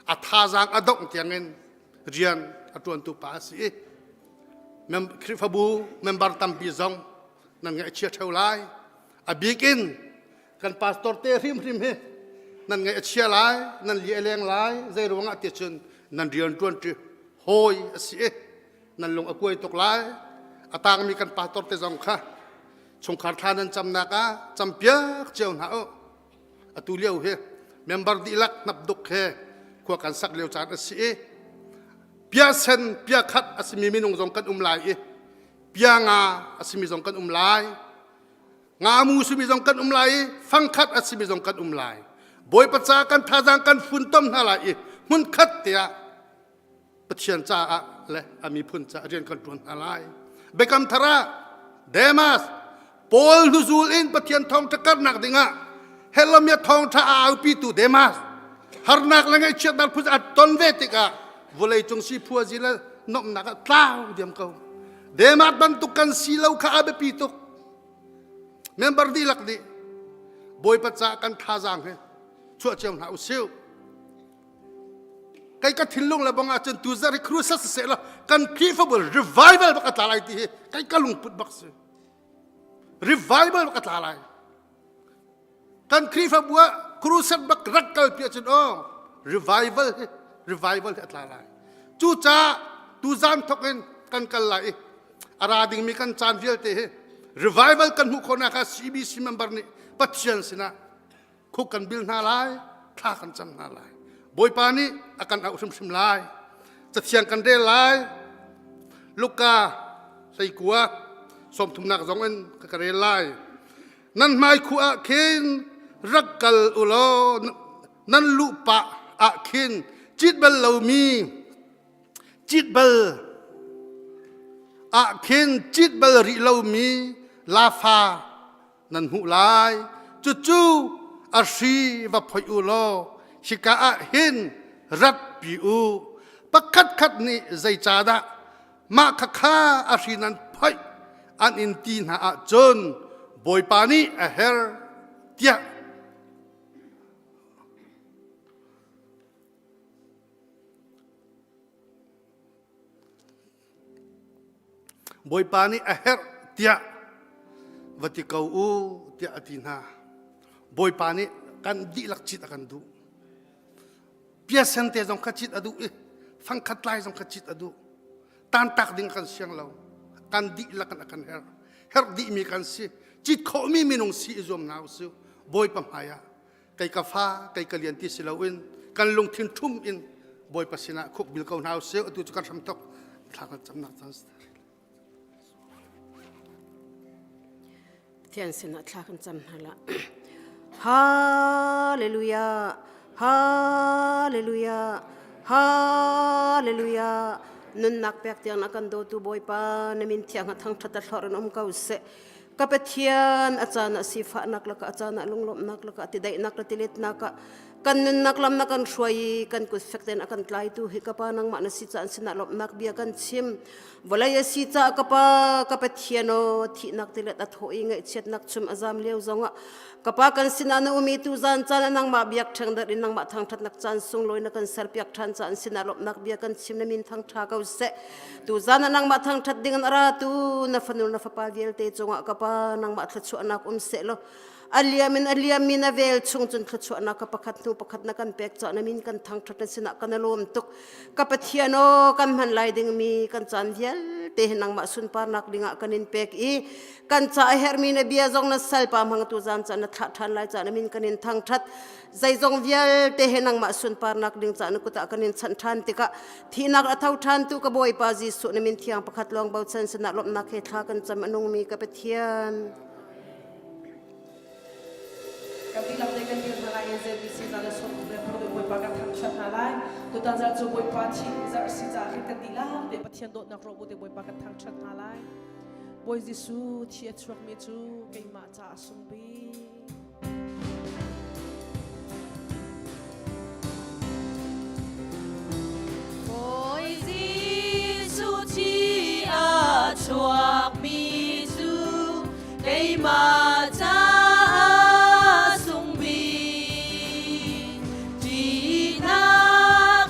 A thazaang a dongh tiangin rian a ṭuantu pa a si i Khrihfabu member tampi zong nan ngaihchia ṭheo lai. A bik in kan pastor te hrimhrim hi nan ngaih a chia lai, nan li a leng lai, zei ruangah ti cun nan rian ṭuan ṭi hawi a si i nan lung a kuai tuk lai. A tangmi kan pastor te zong kha chungkhar thla nan camnak ah campiak cio hna u. Atu lio hi member dihlak hnapduk he khua kan sak lio caan a si i pia sen pia khat a simi minung zong kan um lai i pia nga a simi zong kan um lai ngamu simi zong kan um lai i fangkhat a simi zong kan um lai bawipa ca kan thazaang kan funtom hna lai i hmunkhat tiah Pathian caah le a miphun caah rian kan ṭuan hna lai. Biakam thar ah Demas Paul hnuzul in Pathian thawngṭha karnak dingah Helomia thawngṭha a aupitu Demas harnak le ngaihchiatnak phun a ton ve tikah vawleicung siphuazi le nuamhnak ah tlau diam ko. Demas bantuk kan si lo kha a biapi tuk. Member dihlak nih Bawipa caah kan thazaang he chuah cio hna usih. Kei ka thinlung le bang ahcun tu zarh hi crusade siseh law kan Khrihfabu revival bak a tla lai ti hi kei ka lungput bak si. Revival bak a tla lai. Kan Khrihfabu ah crusade bak rak kal pi ahcun oh revival hi revival hi a tla lai. Cucaah tu zan thok in kan kal lai i a ra dingmi kan caan vialte hi revival kan hmuh khawhnak ah CBC member nih Pathian sinah khuk kan bil hna lai thla kan cam hna lai bawipa nih a kan auh hrimhrim lai cathiang kan rel lai luka hleikua sawmthumnak zong in ka ka rel lai nan hmai khu ah khin rak kal u law nan luh pah ah khin cit bal lomi cit bal ah khin cit bal rih lomi lafa nan hmuh lai cucu a hri va phoih u law hika ah hin ratpi u pakhatkhat nih zeicahdah mah khakha a hri nan phoih an in ti hna ahcun Bawipa nih a her tiah Bawipa nih a herh tiah va ti ko u tiah a ti hna. Bawipa nih kan dihlak cit a kan duh. Piasen te zong kha cit a duh i fangkhat lai zong kha cit a duh. Tantak ding kan siang lo. Kan dihlak in a kan herh. Herh dihmi kan si. Cit khawhmi minung si i zuam hna usih. Bawipa hmai ah kei ka fa kei ka lian ti si loin kan lungthin ṭhum in Bawipa sinah khuk bil ko hna usih atu cu kan hramthok thla kan camnak caan Pathian sinah thla kan cam hna la Hallelujah Hallelujah Hallelujah nunnak pek tiang na kan dawtu Bawipa na min thiang ha thangṭhat a thlor in um ko seh Ka Pathian a caan ah sifahnak lakah a caan ah lunglawmhnak lakah tidaihnak le tiletnak ah kan nunnak lam na kan hruai i kan kut fek tein a kan tlaitu hi ka pa nangmah na si caan sinah lawmhnak bia kan chim vawlei a si caah ka pa ka Pathian aw thihnak tilet a thawh i ngaihchiatnak chum a zam lio zongah ka pa kan sinah na um i tu zan caan ah nangmah biak ṭheng dar in nangmah thangṭhatnak caan sunglawi na kan serpiak ṭhan caan sinah lawmhnak bia kan chim na min thangṭha ko seh Tuzan ah nangmah thangṭhat ding in a ratu na fanu na fapa vialte cungah ka pa nangmah thluachuahnak um seh law a liam in a liammi na vel chung cun thluachuahnak ka pakhat hnu pakhat na kan pek cah na min kan thangṭhat na sinah kan lawm tuk ka Pathian aw kan hman lai dingmi kan caan vialte hi nangmah sunparnak dingah kan in pek i kan ca a herhmi na bia zong na salpa hmangtu zan caan na thlah ṭhan lai cah na min kan in thangṭhat zeizong vialte he nangmah sunparnak ding ca na kut ah kan in chanh ṭhan tikah thihnak a tho ṭhan tu ka Bawipa Jesuh na min thiang pakhat lawng bochan sinah lawmhnak he thla kan cam a nungmi ka Pathian. Kan dihlak te kan dir hna lai i ZBC za le sawm le paruk i Bawipa kan thangṭhat hna lai. Tutan zarh cu Bawipa thih zarh si caah khin kan dihlak te Pathian dawtnak ruah bu te Bawipa kan thangṭhat hna lai. Bawi Jesuh thi a chuakmi cu keimah caah a sung bik. Bawi Jesuh thi a chuakmi cu keimah caah sung bik. Ṭihnak.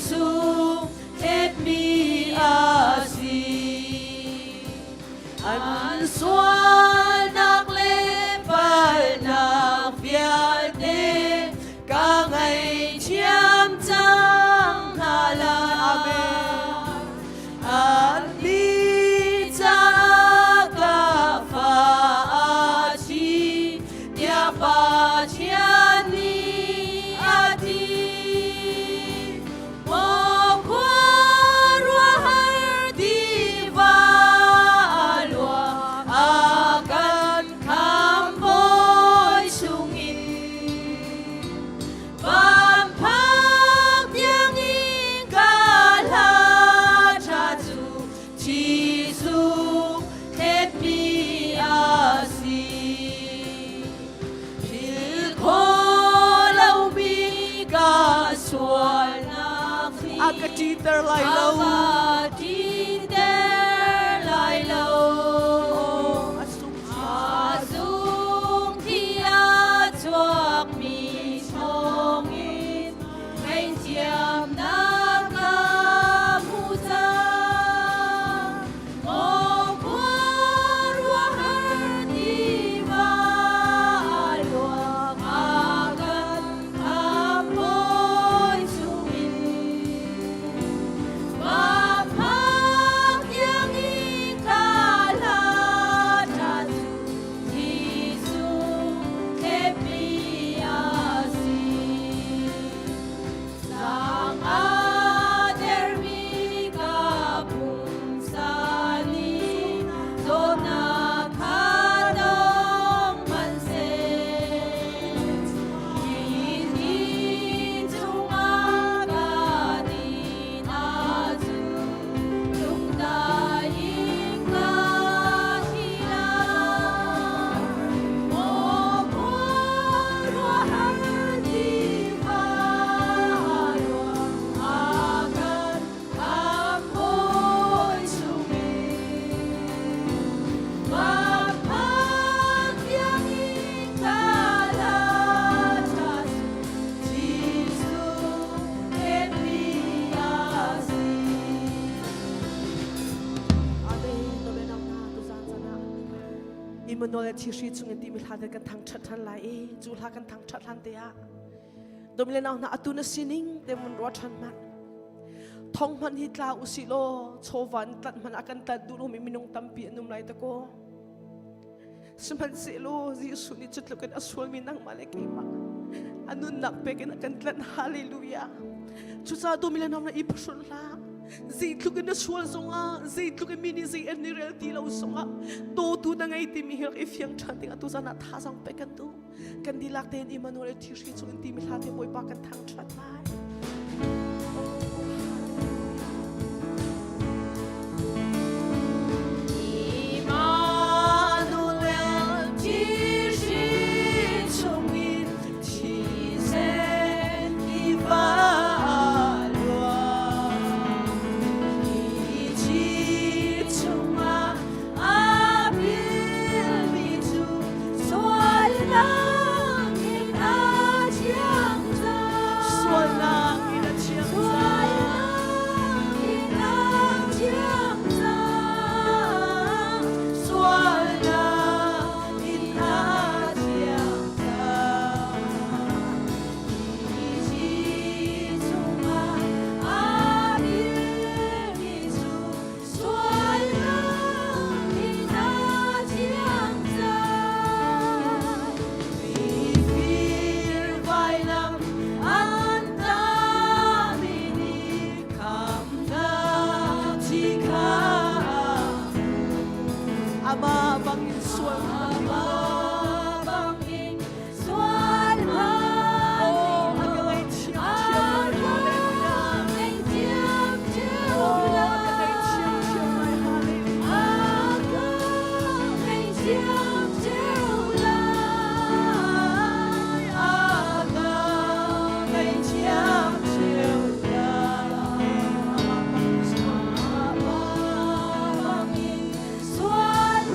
sung thletmi a si. An sualnak le palhnak vialte ka ngaihthiam cang hna lai. Amen. An mi caah ka fa a thi tiah Pathian nih a ti. Maw khuaruahhar tiva luang a kan khambawi chungin van phak tiangin ka hla ṭha cu thi sung thletmi a si. Philh khawh lomi ka sualnak hi A ka ṭiter lai lo. A ka ṭiter lai lo. A sung A sung thi a chuakmi thawngin ngaihthiamnak ka hmu cang. Maw khuaruahhar tiva luang a kan khambawi chungin van phak tiangin ka hla ṭha cu Jesuh thletmi a si. Sang a dermi ka pumsa nih dawtnak kha dong hmanhseh. Hi chungah ka din ahcun lungdai in ka thi lai. Maw khuaruahhar tiva ruang a kan khambawi chungin van phak tiangin ka hla ṭha cu Jesuh thletmi a si. Amen. Dobenau hna tuzaan caan ah Immanuel le thihri chungin timi hla te kan thangṭhat ṭhan lai i cu hla kan thangṭhat hlan te ah domile nau hna atu na sining te mun ruah ṭhan hmanh thong hmanh hi tla usih law chawva in tlanh hmanh ah kan tlanh duh lomi minung tampi an um lai ta kaw sihmanhsehlaw Jesuh nih cu tluk in a sualmi nangmah le keimah a nunnak pek in a kan tlanh hallelujah cucaah domile nau na i phuhrun hlah Zeitluk in na sual zongah, zeitluk in mi nih zei an i rel ti lo zongah, dawtu na ngei timi hi rak i fiang ṭhan ding atu zan ah thazaang pek kan duh. Kan dihlak tein Immanuel thihri chung in timi hla te Bawipa kan thangṭhat lai. Immanuel thihri chungin thisen tiva a luang. Hi thi chungah a pilmi cu sualnak in a thiang cang. Sualnak in a thiang cang. Sualnak in a thiang cang. Sualnak in a thiang cang. Hi thi chungah a pilmi cu sualnak in a thiang cang. Mifir vailam an tami nih khamnak thi kha Amah bangin sual Amah bangin sual Oh, a ka ngaihthiam thiam lai. Hallelujah. Oh, a ka ngaihthiam thiam lai. Hallelujah. A ka ngaihthiam thiam lai. Amah bangin sual Sual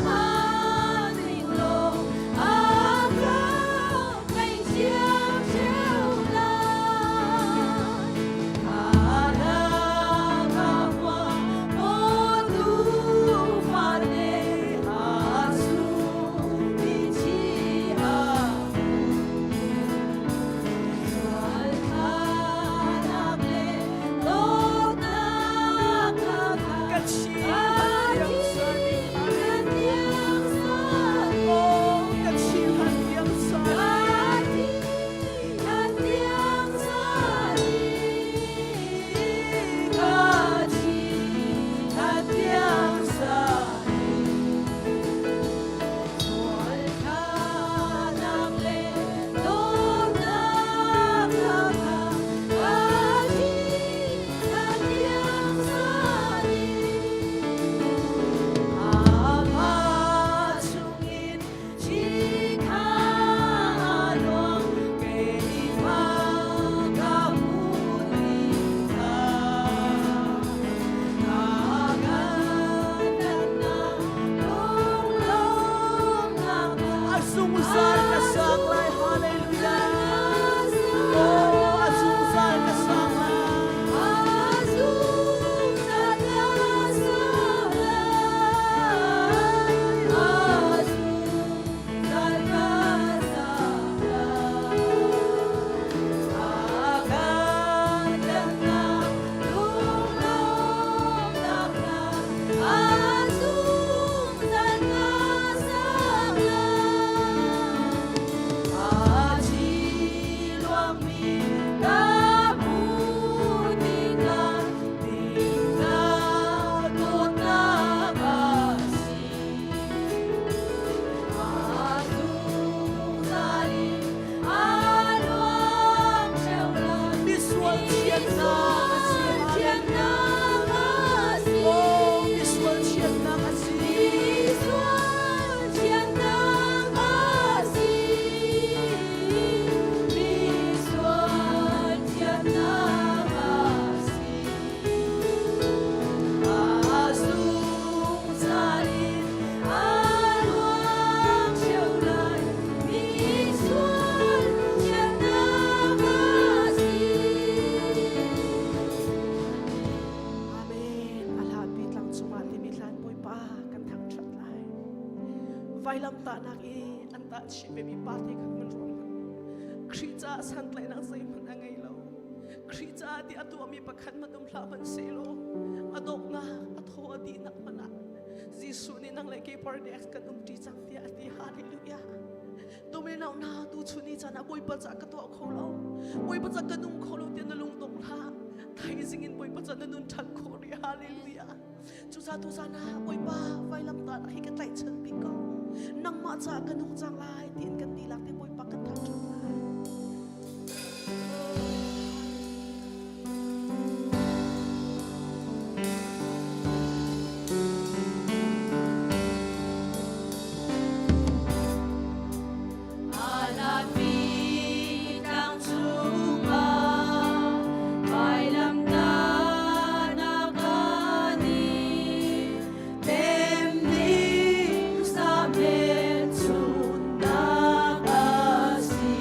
Vailam tahnak i an tah chih vemi pa te kha man ruang hmanh. Khrih caah santlaihnak zeihmanh a ngei lo. Khrih caah ti a tuahmi pakhat hmanh um hlah hmanh sehlaw a dawtnak a thaw a dihnak hmanh ah Jesuh nih nang le kei paradise kan um ṭi cang tiah a ti. Hallelujah. Tumino na tu chun ni caan ah Bawipa ca ka tuah kho lo. Bawipa ca ka nung kho lo tiah na lung dong hlah. Thaizing in Bawipa ca na nun ṭhan khawh rih. Hallelujah. Cucaah tuzan ah Bawipa vailamtah hi ka tlaihchan bik ko. Nangmah caah ka nung cang lai tiin kan dihlak te Bawipa kan thangṭhat lai. Alapi tlang cungah vailamtahnak nih tem ding sa hmelchunhnak a si.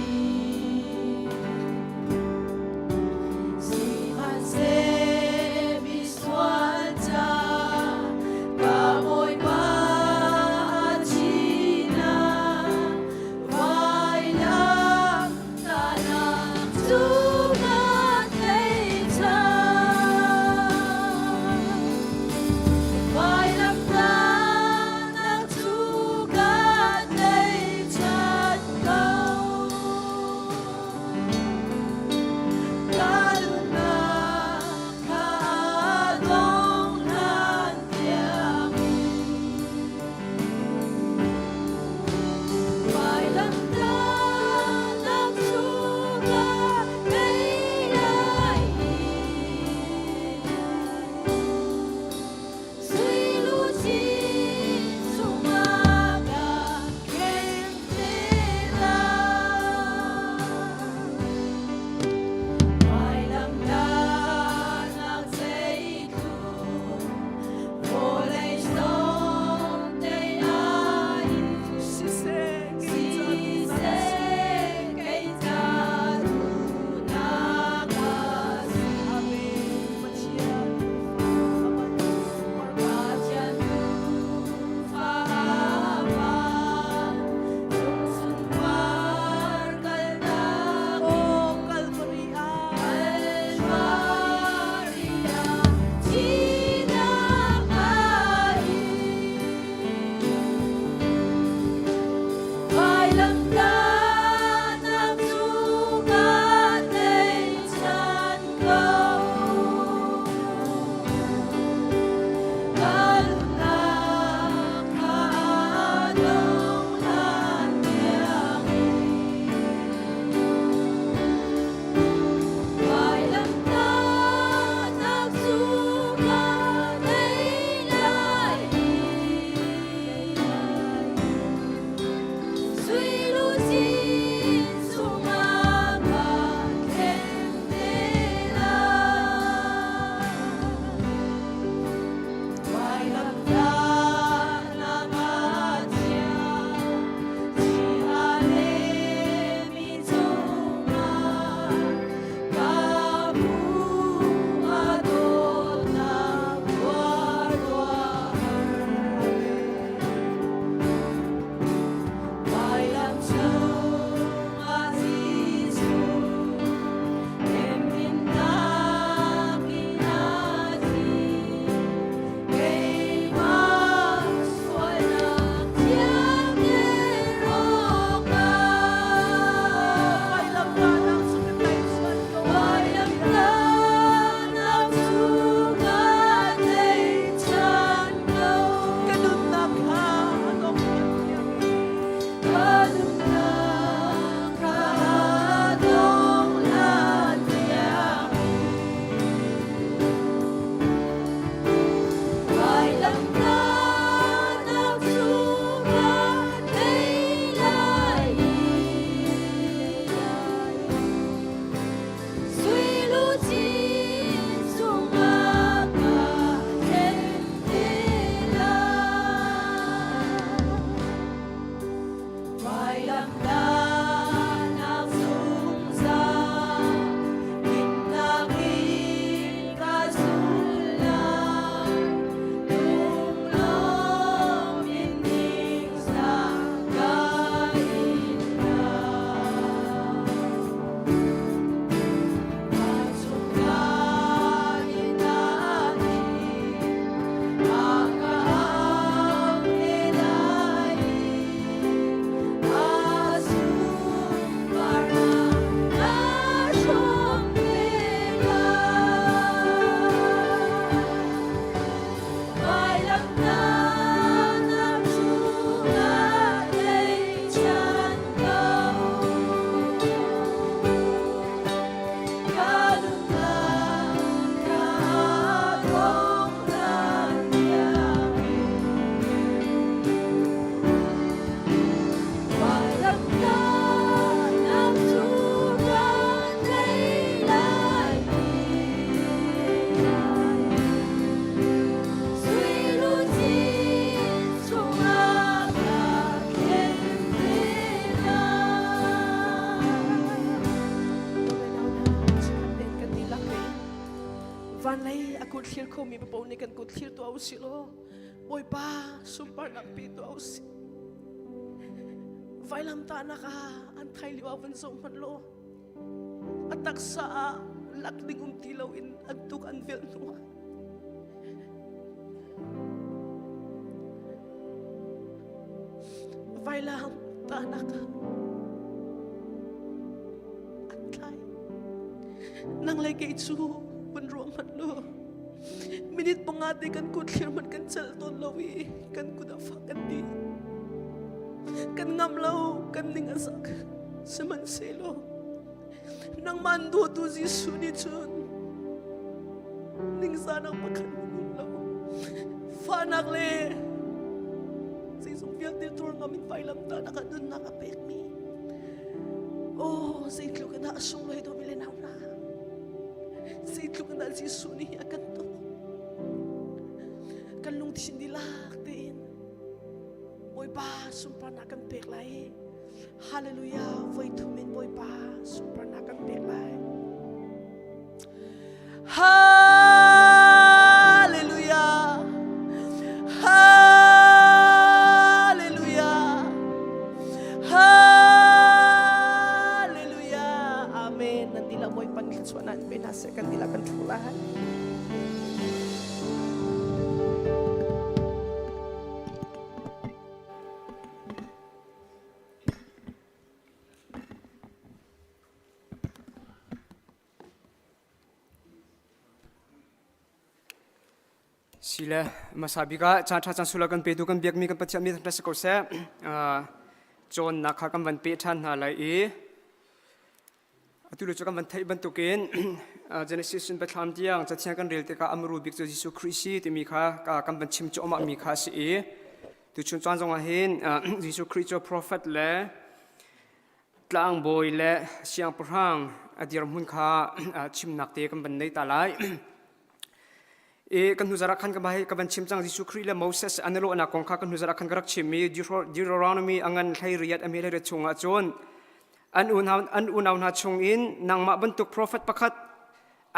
Van lei a kut thlir khomi papoh nih kan kut thlir tuah u sih law Bawipa sunparnak pe tuah u sih. Vailamtahnak ah an thai lio ah vun zoh hmanh law a taksa ah lak ding um ti loin an tuk an velh hnu ah vailam tahnak ah an thlai. Nang le kei cu vun ruah hmanh lu. Minute panga te kan kut thlir hmanh kan celh tawn lo i kan kut a fak kan ti. Kan ngam lo, kan ning a zak. Sihmanhsehlaw nangmah an dawtu Jesuh nih cun ningzahnak pakhat hmanh um lo. Fahnak le zeizong vialte tuar ngam in vailamtahnak ah nunnak a pekmi Oh, zeitluk in dah a sunglawi dawmi le nau hna. Zeitluk in dah Jesuh nih a kan tuk. Kan lungthin dihlak tein Bawipa sunparnak kan pek lai. Hallelujah, voi thum in Bawipa sunparnak kan pek lai. Hallelujah. Hallelujah. Hallelujah. Amen. Nan dilah Bawipa nih thluachuahnak in pe hna seh kan dilah kan thu lai. Sile hmasa bik ah caan ṭha caan sula kan petu kan biakmi kan Pathian mi thangṭhat si ko seh. Cawnnak kha kan van peh ṭhan hna lai i atu cu kan van theih bantukin Genesis in Biathlam tiang Cathiang kan rel tikah a muru bik cu Jesuh Khrih si timi kha kan van chim cuahmah mi kha a si i tuchun caan zongah hin Jesuh Khrih cu prophet le Tlangbawi le siangpahrang a dirhmun kha chimnak te kan van nei ta lai. I kan hnu zarh ah khan ka van chim cang Jesuh Khrih le Moses an i lawhnak kong kha kan hnu zarh ah khan ka rak chim i Deuteronomy a ngan 18 a hme 18 chungah cun an unau an unau hna chungin nangmah bantuk profet pakhat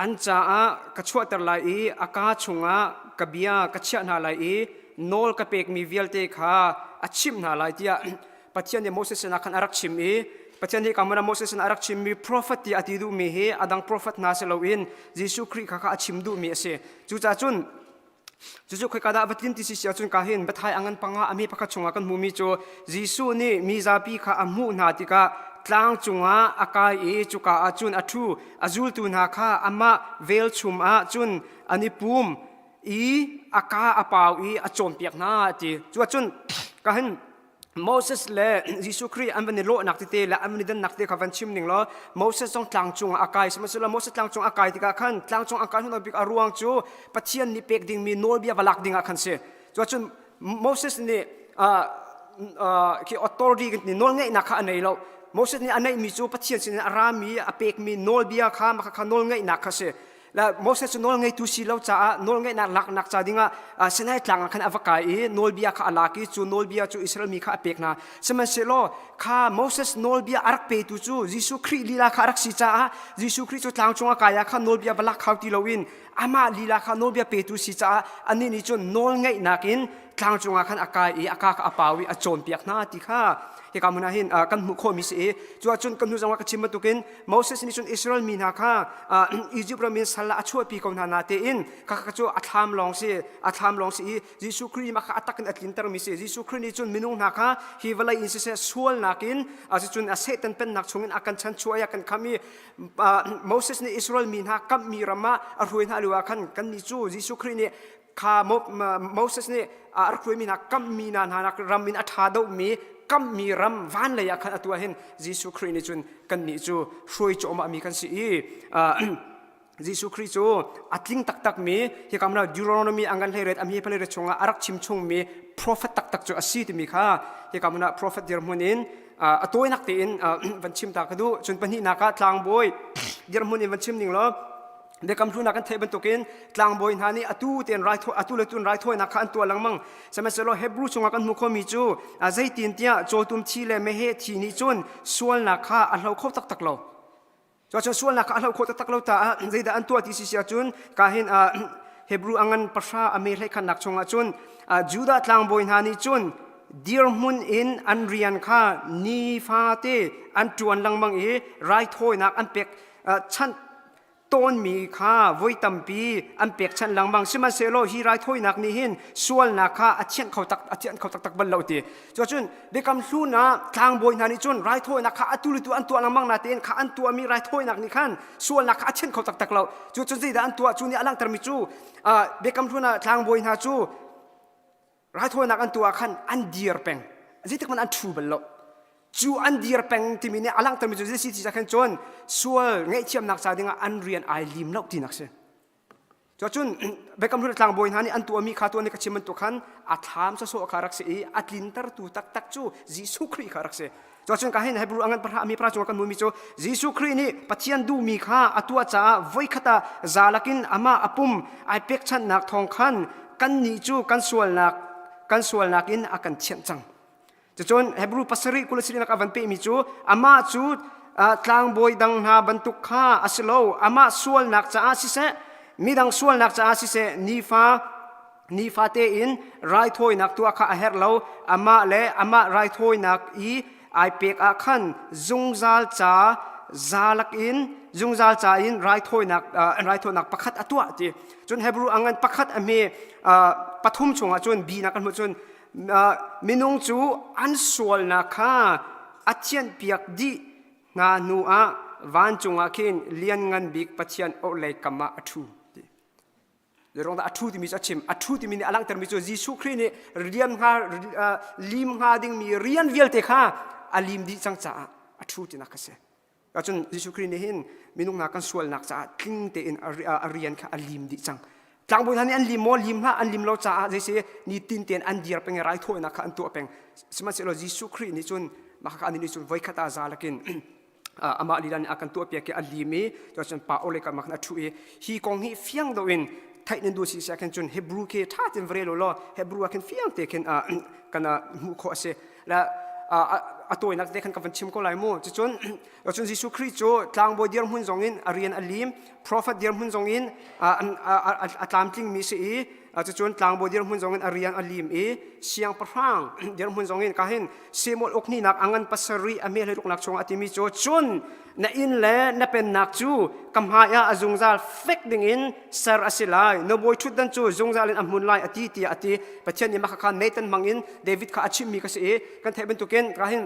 An caah ka chuahter lai i a kaa chungah ka bia ka chiah hna lai i nawl ka pekmi vialte kha a chimh hna lai tiah Pathian nih Moses sinah khan a rak chim i Pathian nih ka Moses sinah a rak chimmi prophet ti a ti duhmi hi a dang prophet hna si loin Jesuh Khrih kha kha a chim duhmi a si. Cucaah cun Cucu khoika dah va tlin ti si ahcun ka hin biathai a ngan panga a mi pakhat chungah kan hmuhmi cu Jesuh nih mi zapi kha a hmuh hna tikah tlang cungah a kai i cuka ah cun a ṭhu. A zultu hna kha amah velchum ah cun an i pum i a kaa a pau i a cawnpiak hna a ti. Cuahcun ka hin Moses le Jesuh Khrih an van i lawhnak tete le an van i dannak te kha van chim ning law Moses zong tlang cungah a kai sihmanhsehlaw Moses tlang cung a kai tikah khan tlang cung a kai hnu bik a ruang cu Pathian nih pek dingmi nawlbia va lak dingah khan si cuahcun Moses nih khi authority nih nawlngeihnak kha a nei lo Moses nih a neihmi cu Pathian sinin a rami a pekmi nawlbia kha mah kha nawlngeihnak kha si Moses cu nawlngeitu si lo caah nawlngeihnak laknak ca dingah Sinai tlang ah khan a va kai i nawlbia kha a lak i cu nawlbia cu Israel mi kha a pek hna. Sihmanhsehlaw kha Moses nawlbia a rak petu cu Jesuh Khrih lila kha a rak si caah Jesuh Khrih cu tlang cung a kai ah khan nawlbia va lak hau ti loin amah lila kha nawlbia petu si caah anih nih cun nawlngeihnak in tlang cungah khan a kai i a ka kha a pau i a cawnpiak hna ti kha hika hmun ah hin kan hmuh khawhmi si i cu ahcun kan hnu zongah ka chim bantukin Moses nih cun Israel mi hna kha Egypt ram in sal ah a chuahpi ko hna natein kha cu a thlam lawng si a thlam lawng si i Jesuh Khrih mah kha a tak in a tlintermi si Jesuh Khrih nih cun minung hna kha hi vawlei in siseh sualnak in asicun a Satan pennak chungin a kan chanchuah i a kan kham i Moses nih Israel mi hna kamhmi ram ah a hruai hna lio ah khan kannih cu Jesuh Khrih nih kha Moses nih a rak hruaimi hna kamhmi hna hna ram in a ṭha deuhmi kamhmi ram van lei ah khan atu ah hin Jesuh Khrih nih cun kannih cu hruai cuahmah mi kan si i Jesuh Khrih cu a tling taktakmi hi kam Deuteronomy angan hlei ret amhi phalei ret chungah a rak chim chungmi prophet taktak cu a si timi kha hi kam ah prophet dirhmun in a tawinak tein van chim ta ka duh cun pahnihnak ah tlangbawi dirhmun in van chim ning law Biakam hlun ah kan theih bantukin tlangbawi hna nih atu tein raithawi atu le tun raithawinak kha an tuah lengmang. Sihmanhsehlaw Hebrew chungah kan hmuh khomi cu zeitin tiah cawtum thi le meheh thi nih cun sualnak kha a hlo kho taktak lo. Cuacun sualnak kha a hloh khawh taktak lo caah zeidah an tuah ti si si ahcun ka hin Hebrew a ngan pahra a me hleikhatnak chungah cun Judah tlangbawi hna nih cun dirhmun in an rian kha nifate an ṭuan lengmang i raithawinak an pek chanh tawnmi kha voi tampi an pekchanh lengmang. Sihmanhsehlaw hi raithawinak nih hin sualnak kha a thianh kho tak a thianh kho taktak bal lo ti. Cuacun Biakam Hlun ah tlangbawi hna nih cun raithawinak kha atu le tu an tuah lengmang natein kha an tuahmi raithawinak nih khan sualnak kha a thianh kho taktak lo. Cucun zeidah an tuah? Cu nih a langhtermi cu Biakam Hlun ah tlangbawi hna cu raithawinak an tuah ah khan an dir peng. Zeitik hmanh an ṭhu bal lo. Cu an dir peng timi nih a langhtermi cu zei si ti khan cun sual ngaihthiamnak ca dingah an rian ai lim lo tinak si. Cuacun Biakam Hlun tlangbawi hna nih an tuahmi kha tuah nih ka chim bantuk khan a thlam sawsawh kha rak si i a tlintertu taktak cu Jesuh Khrih kha rak si. Cuacun ka hin Hebrew a ngan pahra mi para cungah kan hmuhmi cu Jesuh Khrih nih Pathian duhmi kha a tuah caah voikhat ah zalak in amah a pum ai pekchanhnak thawng khan kannih cu kan sualnak kan sualnak in a kan thianh cang. Cucun Hebrew pasarih 24 nak a van pehmi cu amah cu tlangbawi dang hna bantuk kha a si lo amah sualnak caah siseh midang sualnak caah siseh nifa nifate in raithawinak tuah kha a herh lo amah le amah raithawinak i ai pek ah khan zungzal ca zalak in zungzal ca in raithawinak raithawinak pakhat a tuah ti cun Hebrew angan pakhat a hme pathum chungah cun bi nak kan hmuh cun Minung cu an sualnak kha a thianhpiak dih hna hnu ah vancung ah khin Lianngan Bik Pathian orhlei kam ah a ṭhu. Zeirong dah a ṭhu timi cu a chim. A ṭhu timi nih a langhtermi cu Jesuh Khrih nih rian hnga lim hnga dingmi rian vialte kha a lim dih cang caah a ṭhu tinak a si. Cun Jesuh Khrih nih hin minung hna kan sualnak caah tling tein a rian kha a lim dih cang. Tlangbawi hna nih an lim maw lim hlah an lim lo caah zeisi nitin tein an dir peng i raithawinak kha an tuah peng. Sihmanhsehlaw Jesuh Khrih nih cun mah kha nih cun voikhat ah za lakin amah lila nih a kan tuahpiak i a lim i cun pa ole ka mak a ṭhu i hi kong hi fiang deuh in theih nan duh si si ahkhin cun Hebrew khi ṭha tein va rel u law Hebrew ah khin fiang te khin kan hmuh khawh a si. La a tawinak te khan ka van chim ko lai mu. Cucun cun Jesuh Khrih cu tlangbawi dirhmun zong in a rian a lim, prophet dirhmun zong in a tlamtlingmi si i cucun tlangbawi dirhmun zong in a rian a lim i siangpahrang dirhmun zong in ka hin Samuel ukninak a ngan pasarih a hme hleiruknak chungah a timi cu cun na inn le na pennak cu ka hmai ah a zungzal fek dingin ser a si lai na bawi ṭhutdan cu zungzal in a hmun lai a ti tiah a ti Pathian nih mah kha Nathan hmang in David kha a chimhmi ka si i kan theih bantukin ka hin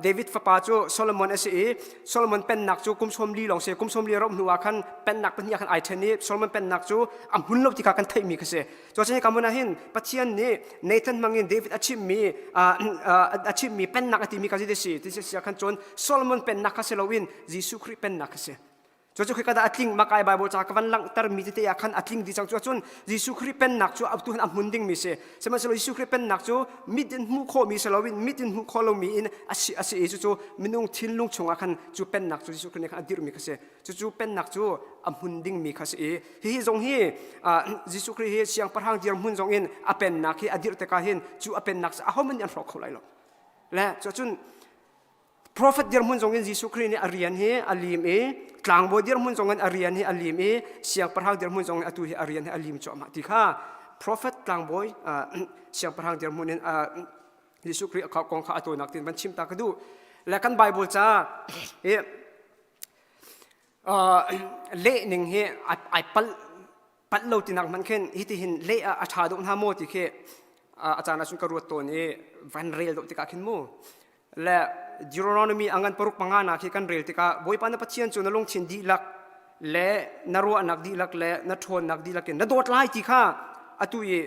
David fapa cu Solomon a si i Solomon pennak cu kum sawm li lawng si kum sawm li ro hnu ah khan pennak pahnih ah khan ai ṭhen i Solomon pennak cu a hmun lo ti kha kan theihmi ka si Cuacun hika hmun ah hin Pathian nih Nathan hmangin David a chimhmi a chimhmi pennak a timi kha zei si ti si khan cun Solomon pennak kha si loin Jesuh Khrih pennak kha si. Cucu khika dah a tling makai Bible ca ka van langhter mi tete ah khan a tling dih cang cu cun Jesuh Khrih pennak cu atu hin a hmun dingmi si. Sihmanhsehlaw Jesuh Khrih pennak cu mit in hmuh khawhmi si loin mit in hmuh khawh lomi in a si a si i cucu minung thinlung chungah khan cu pennak cu Jesuh Khrih nih khan a dirhmi kha si. Cucu pennak cu a hmun dingmi kha si i hihi zong hi Jesuh Khrih hi siangpahrang dirhmun zong in a pennak hi a dirh tikah hin cu a pennak cu ahohmanh nih an hrawk kho lai lo. Le cucun prophet dirhmun zong in Jesuh Khrih nih a rian hi a lim i tlangbawi dirhmun zong in a rian hi a lim i siangpahrang dirhmun zong in atu hi a rian hi a lim cuahmah ti kha prophet tlangbawi siangpahrang dirhmun in Jesuh Khrih kong kha a tawinak tin van chim ta ka duh. Le kan Bible ca hi leh ning hi ai palh palh lo tinak hmanh khin hitihin leh ah a ṭha deuh hna maw ti khi a caan ahcun ka ruat tawn i van rel deuh tikah khin mu le Deuteronomy a ngan paruk panga nak hi kan rel tikah Bawipa na Pathian cu na lungthin dihlak le na ruahnak dihlak le na ṭhawnnak dihlak in na dawt lai ti kha atu i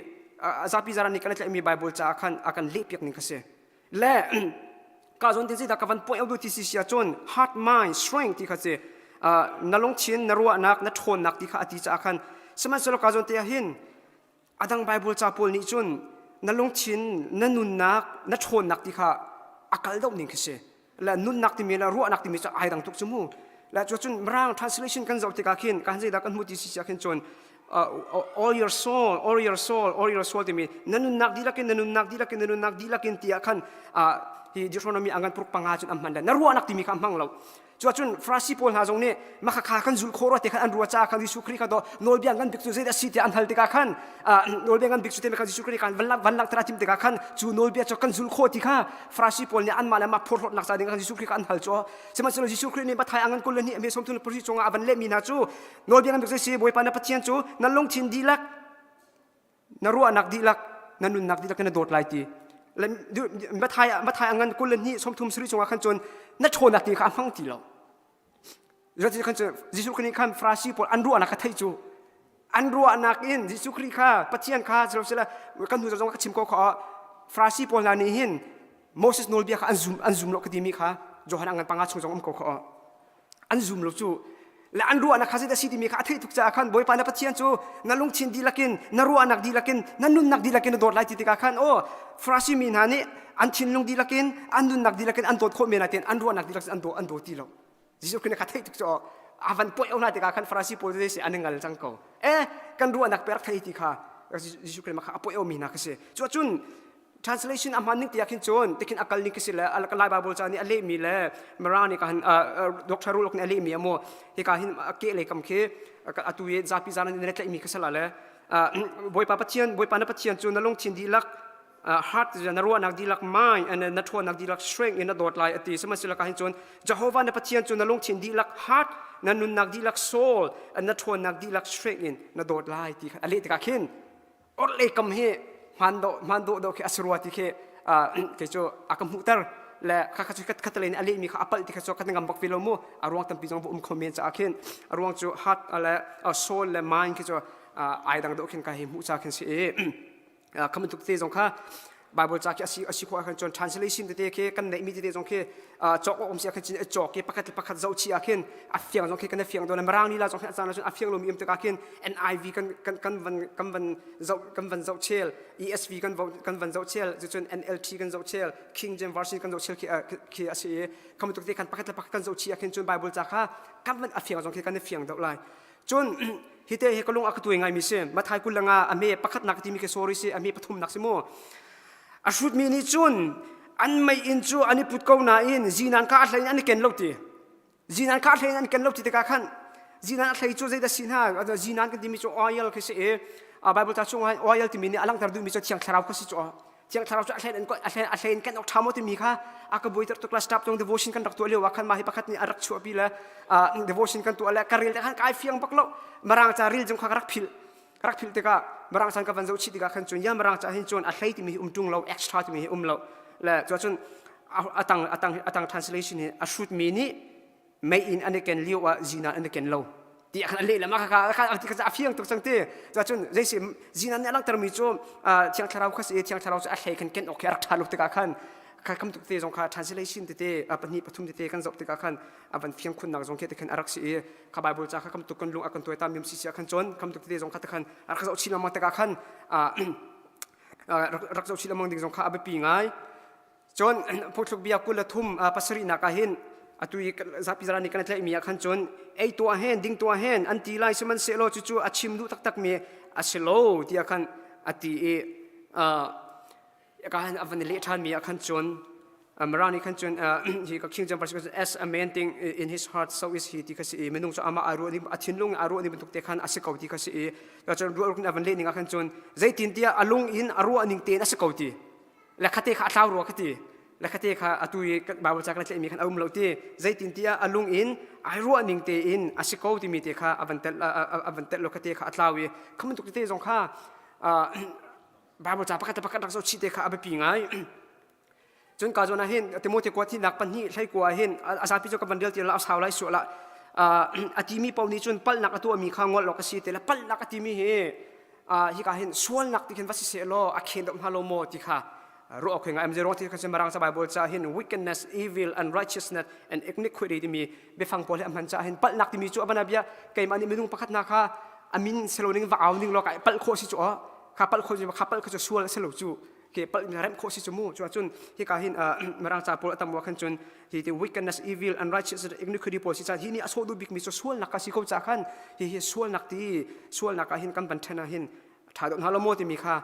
zapi zaran nih kan i tlaihmi Bible caah khan a kan lehpiak ning kha si Le ka zawn tin zeidah ka van point out ti si sia cun heart mind strength ti kha si na lungthin na ruahnak na ṭhawnnak ti kha a ti caah khan sihmanhsehlaw ka zawn te ah hin adang Bible ca pawl nih cun na lungthin na nunnak na ṭhawnnak ti kha a kal deuh ning khi si le nunnak timi le ruahnak timi cu ai dang tuk cu mu le cu cun mirang translation kan zoh tikah khin kan zeidah kan hmuh ti si sia khin cun all your soul, all your soul, all your soul timi na nunnak dihlak in na nunnak dihlak in na nunnak dihlak in tiah khan hi. Hi Deuteronomy angan puruk panga cun an hman le na ruahnak timi kha an hmang lo. Cuacun Farasi pawl hna zong nih mah kha kan zul khawh rua te khan an ruah caah khan Jesuh Khrih kha do nawlbia ngan bik cu zeidah si tiah an hal tikah khan nawlbia ngan bik cu te kha Jesuh Khrih khan van van langhter a timh tikah khan cu nawlbia cu kan zul khawh ti kha Farasi pawl nih anmah le mah phorhlawtnak ca ding khan Jesuh Khrih kha an hal cu sihmanhsehlaw Jesuh Khrih nih Matthai angan 22 a sawmthum le pasarih cungah a van lehmi hna cu nawlbia ngan bik cu si Bawipa na Pathian cu nan lungthin dihlak na ruahnak dihlak na nunnak dihlak na dawt lai ti Matthai Matthai angan 22 33 chungah khan cun na ṭhawnnak ti kha a hmang ti lo Zeiti khan cun Jesuh Khrih khan Farasi pawl an ruahnak kha theih cu an ruahnak in Jesuh Khrih kha Pathian kha sila kan hnu zong ka chim ko kha Farasi pawl hna nih hin Moses nawlbia kha an zum an zum lo ka timi kha Johan angan panga chung zong um ko kha an zum lo cu le an ruahnak kha zeidah si timi kha a theih tuk caah khan Bawipa na Pathian cu na lungthin dihlak in na ruahnak dihlak in na nunnak dihlak in na dawt lai ti tikah khan aw Farasi mi hna nih an thinlung dihlak in an nunnak dihlak in an dawt khawh men ah an ruahnak dihlak in an daw an daw ti lo Jesuh Khrih kha theih tuk cu a van poih hna tikah khan Farasi pawl cu an ngal cang ko eh kan ruahnak pe rak thei ti kha Jesuh Khrih kha a poih mi hna kha si cuacun translation a hman ning tiah khin cun tikhin a kal ning khi si le Lai Bible ca nih a lehmi le Mara nih ka han Dr. Rulok nih a lehmi amu hika hin a ke lei kam khi atu i zapi zan in tlaihmi kha sala le Bawipa Pathian Bawipa na Pathian cu na lungthin dihlak heart na ruahnak dihlak mind and na ṭhawnnak dihlak strength in na dawt lai ati sihmanhsehlaw ka hin cun Jehovah na Pathian cu na lungthin dihlak heart na nunnak dihlak soul na ṭhawnnak dihlak strength in na dawt lai ti kha a leh tikah khin orhlei kam hi hmaan dawh hmaan dawh dawh khi a si rua ti khi kei cu a ka hmuhter le kha kha cu khat lei nih a lehmi kha a palh ti kha cu ka ngam bak ve lo mu a ruang tampi zong va um kho men caah khin a ruang cu heart le soul le mind khi cu ai dang deuh khin ka hi hmuh ca khin si i kha bantuk te zong kha Bible ca khi a si a si khawh ahkhan cun translation tete khi kan neihmi tete zong khi cawk awk um si ahkhan cun cawk i pakhat le pakhat zoh chih ahkhin a fiang zong khi kan i fiang dawn Mirang lila zong khi a caan ahcun a fiang lomi um tikah khin NIV kan kan kan van kan van zoh kan van zoh chel ESV kan kan van zoh chel cucun NLT kan zoh chel King James Version kan zoh chel khi khi a si i kha bantuk te khan pakhat le pakhat kan zoh chih ahkhin cun Bible ca kha kan van a fiang zong khi kan i fiang deuh lai Cun hite hi ka lung a ka tuai ngaimi si. Mathai 20 nga a me pakhatnak timi khi sorry si a me pathumnak si mu. A hrutmi nih cun an mei inn cu an i put ko nain zinan kha a hlei in an i ken lo ti. Zinan kha a hlei in an ken lo ti tikah khan zinan a hlei cu zeidah si hna zinan kan timi cu oil khi si i Bible ca chungah oil timi nih a langhter duhmi cu Thiang Thlarau kha si cu Thiang Thlarau cu a hlein a hlein a hlein kan awk ṭha maw timi kha a ka buaiter tuk la staff cung devotion kan rak tuah lio ah khan mah hi pakhat nih a rak chuahpi le devotion kan tuah le ka rel te khan kai fiang bak lo mirang ca ril zong kha ka rak philh ka rak philh tikah mirang caan ka van zoh chih tikah khan cun ya mirang ca hin cun a hlei timi hi um ṭung lo extra timi hi um lo le cuacun atang atang atang translation hi a hrutmi nih mei in an i ken lio ah zinan an i ken lo ti khan a leh lam kha kha kha a fiang tuk cang ti cun zeisi zinan nih a langhtermi cu thiang thlarau kha si thiang thlarau cu a hlei khan ken awk khi a rak ṭha lo tikah khan kha kam tuk te zong kha translation tete pahnih pathum tete kan zoh tikah khan a van fiang khunnak zong khi te khan a rak si i kha bible ca kha kam tuk kan lung a kan tuai ta miam si si khan cun kam tuk tete zong kha te khan a rak zoh chin lengmang tikah khan rak zoh chin lengmang ding zong kha a biapi ngai Cun phungthluk bia 23 pasarihnak ah hin atu i zapi zara nih kan tlaihmi ah khan cun ei tuah hen ding tuah hen an ti lai sihmanhsehlaw cucu a chim duh taktakmi a si lo tiah khan a ti i ka han a van i leh ṭhanmi ah khan cun Mara nih khan cun hi ka King James Version as a man think in his heart so is he ti kha si i minung cu amah ai ruah ning a thinlung ai ruah ning bantuk te khan a si ko ti kha si i cun ruah a van leh ning ah khan cun zeitin tiah a lung in a ruah ning tein a si ko ti le khate kha a tlau rua ka ti le khate kha atu i Bible ca kan tlaihmi khan a um lo ti zeitin tiah a lung in ai ruah ning tein a si ko timi te kha a van tel a van tel lo khate kha a tlau i kha bantuk tete zong kha Bible ca pakhat le pakhat rak zoh chih te kha a biapi ngai cun ka zawn ah hin Timote kua thihnak pahnih hlei kua hin a zapi cu ka van rel ti la a sau lai suah la a timi paoh nih cun palhnak a tuahmi kha ngol awk a si te le palhnak a timi hi hika hin sualnak ti khin va si seh law a khen deuh hnga lo maw ti kha ruah awk ngai am ruang ti kha mirang ca Bible ca hin wickedness evil unrighteousness and iniquity timi biafang pawl hi a hman ca hin palhnak timi cu abana bia keimah nih minung pakhat na kha amin selo ning va au ning lo ka palh khawh si cu kha palh khawh kha palh kha cu sual a si lo cu ke palh rem khawh si cu mu cu cun hika hin mirang ca pawl a tam wa khan cun hi ti wickedness evil unrighteousness iniquity pawl si ca hi ni a sawh duh bikmi cu sualnak ka si ko ca khan hi hi sualnak ti sualnak ah hin kan van then ah hin tha deuh hna lo maw timi kha.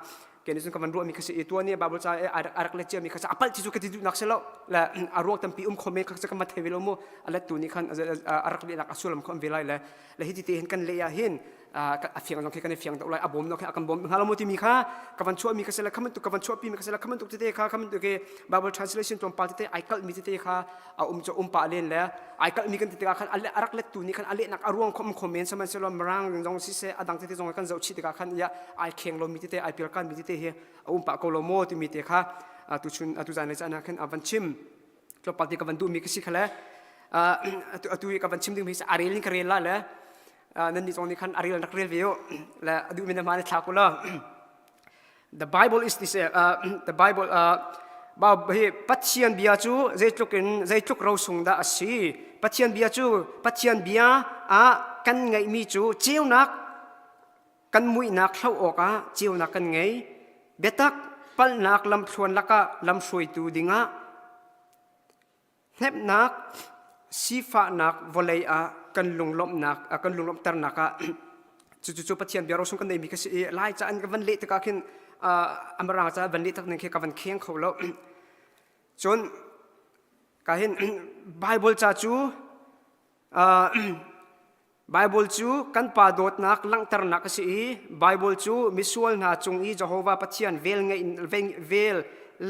Ke nih cun ka van ruahmi kha si i tuan i Bible ca i a rak let ciami kha a palh ti cu ka ti duhnak si lo le a ruang tampi um kho men kha ka ma thei ve lo mu a lettu nih khan a rak lehnak a sullam kho an ve lai le le hi ti te hin kan leh ah hin a fiang zong khi kan i fiang deuh lai a bawm khi a kan bawm hnga lo mu timi kha ka van chuahmi kha si le kha bantuk ka van chuahpi mi kha si le kha bantuk tete kha kha bantuk ke Bible translation tlawmpal tete ai kalhmi tete kha a um cu um pah len le ai kalhmi kan ti tikah khan a rak lettu nih khan a lehnak a ruang kho um kho men sihmanhsehlaw mirang zong siseh a dang tete zong kan zoh chih tikah khan ya ai kheng lomi tete ai pialkan mi tete hi a um pah ko lo maw timi te kha tuchun atu zan le caan ah khan a van chim tlawmpal te ka van duhmi ka si kha le atu i ka van chim ding mi a rel in ka rel la le nan nih zong nih khan a rel rak rel ve u le a duhmi na hmaan i thlak u law The Bible is this uh, the Bible uh, hi Pathian bia cu zeitluk in zeitluk rosung dah a si Pathian bia cu Pathian bia ah kan ngeihmi cu ceunak kan muihnak hloh awkah ceunak kan ngei biatak palhnak lamthluan lakah lamhruaitu dingah Hnemhnak, sifahnak vawlei ah kan lunglawmhnak kan lunglawmhternak ah cucu Pathian bia rosung kan neimi kha si i Lai ca an ka van leh tikah khin Amarang ca van leh tak ning khi ka van kheng kho lo. Cun ka hin Bible ca cu Baibal cu kan Pa dawtnak langhternak a si i Baibal cu misual hna cung i Jehovah Pathian vel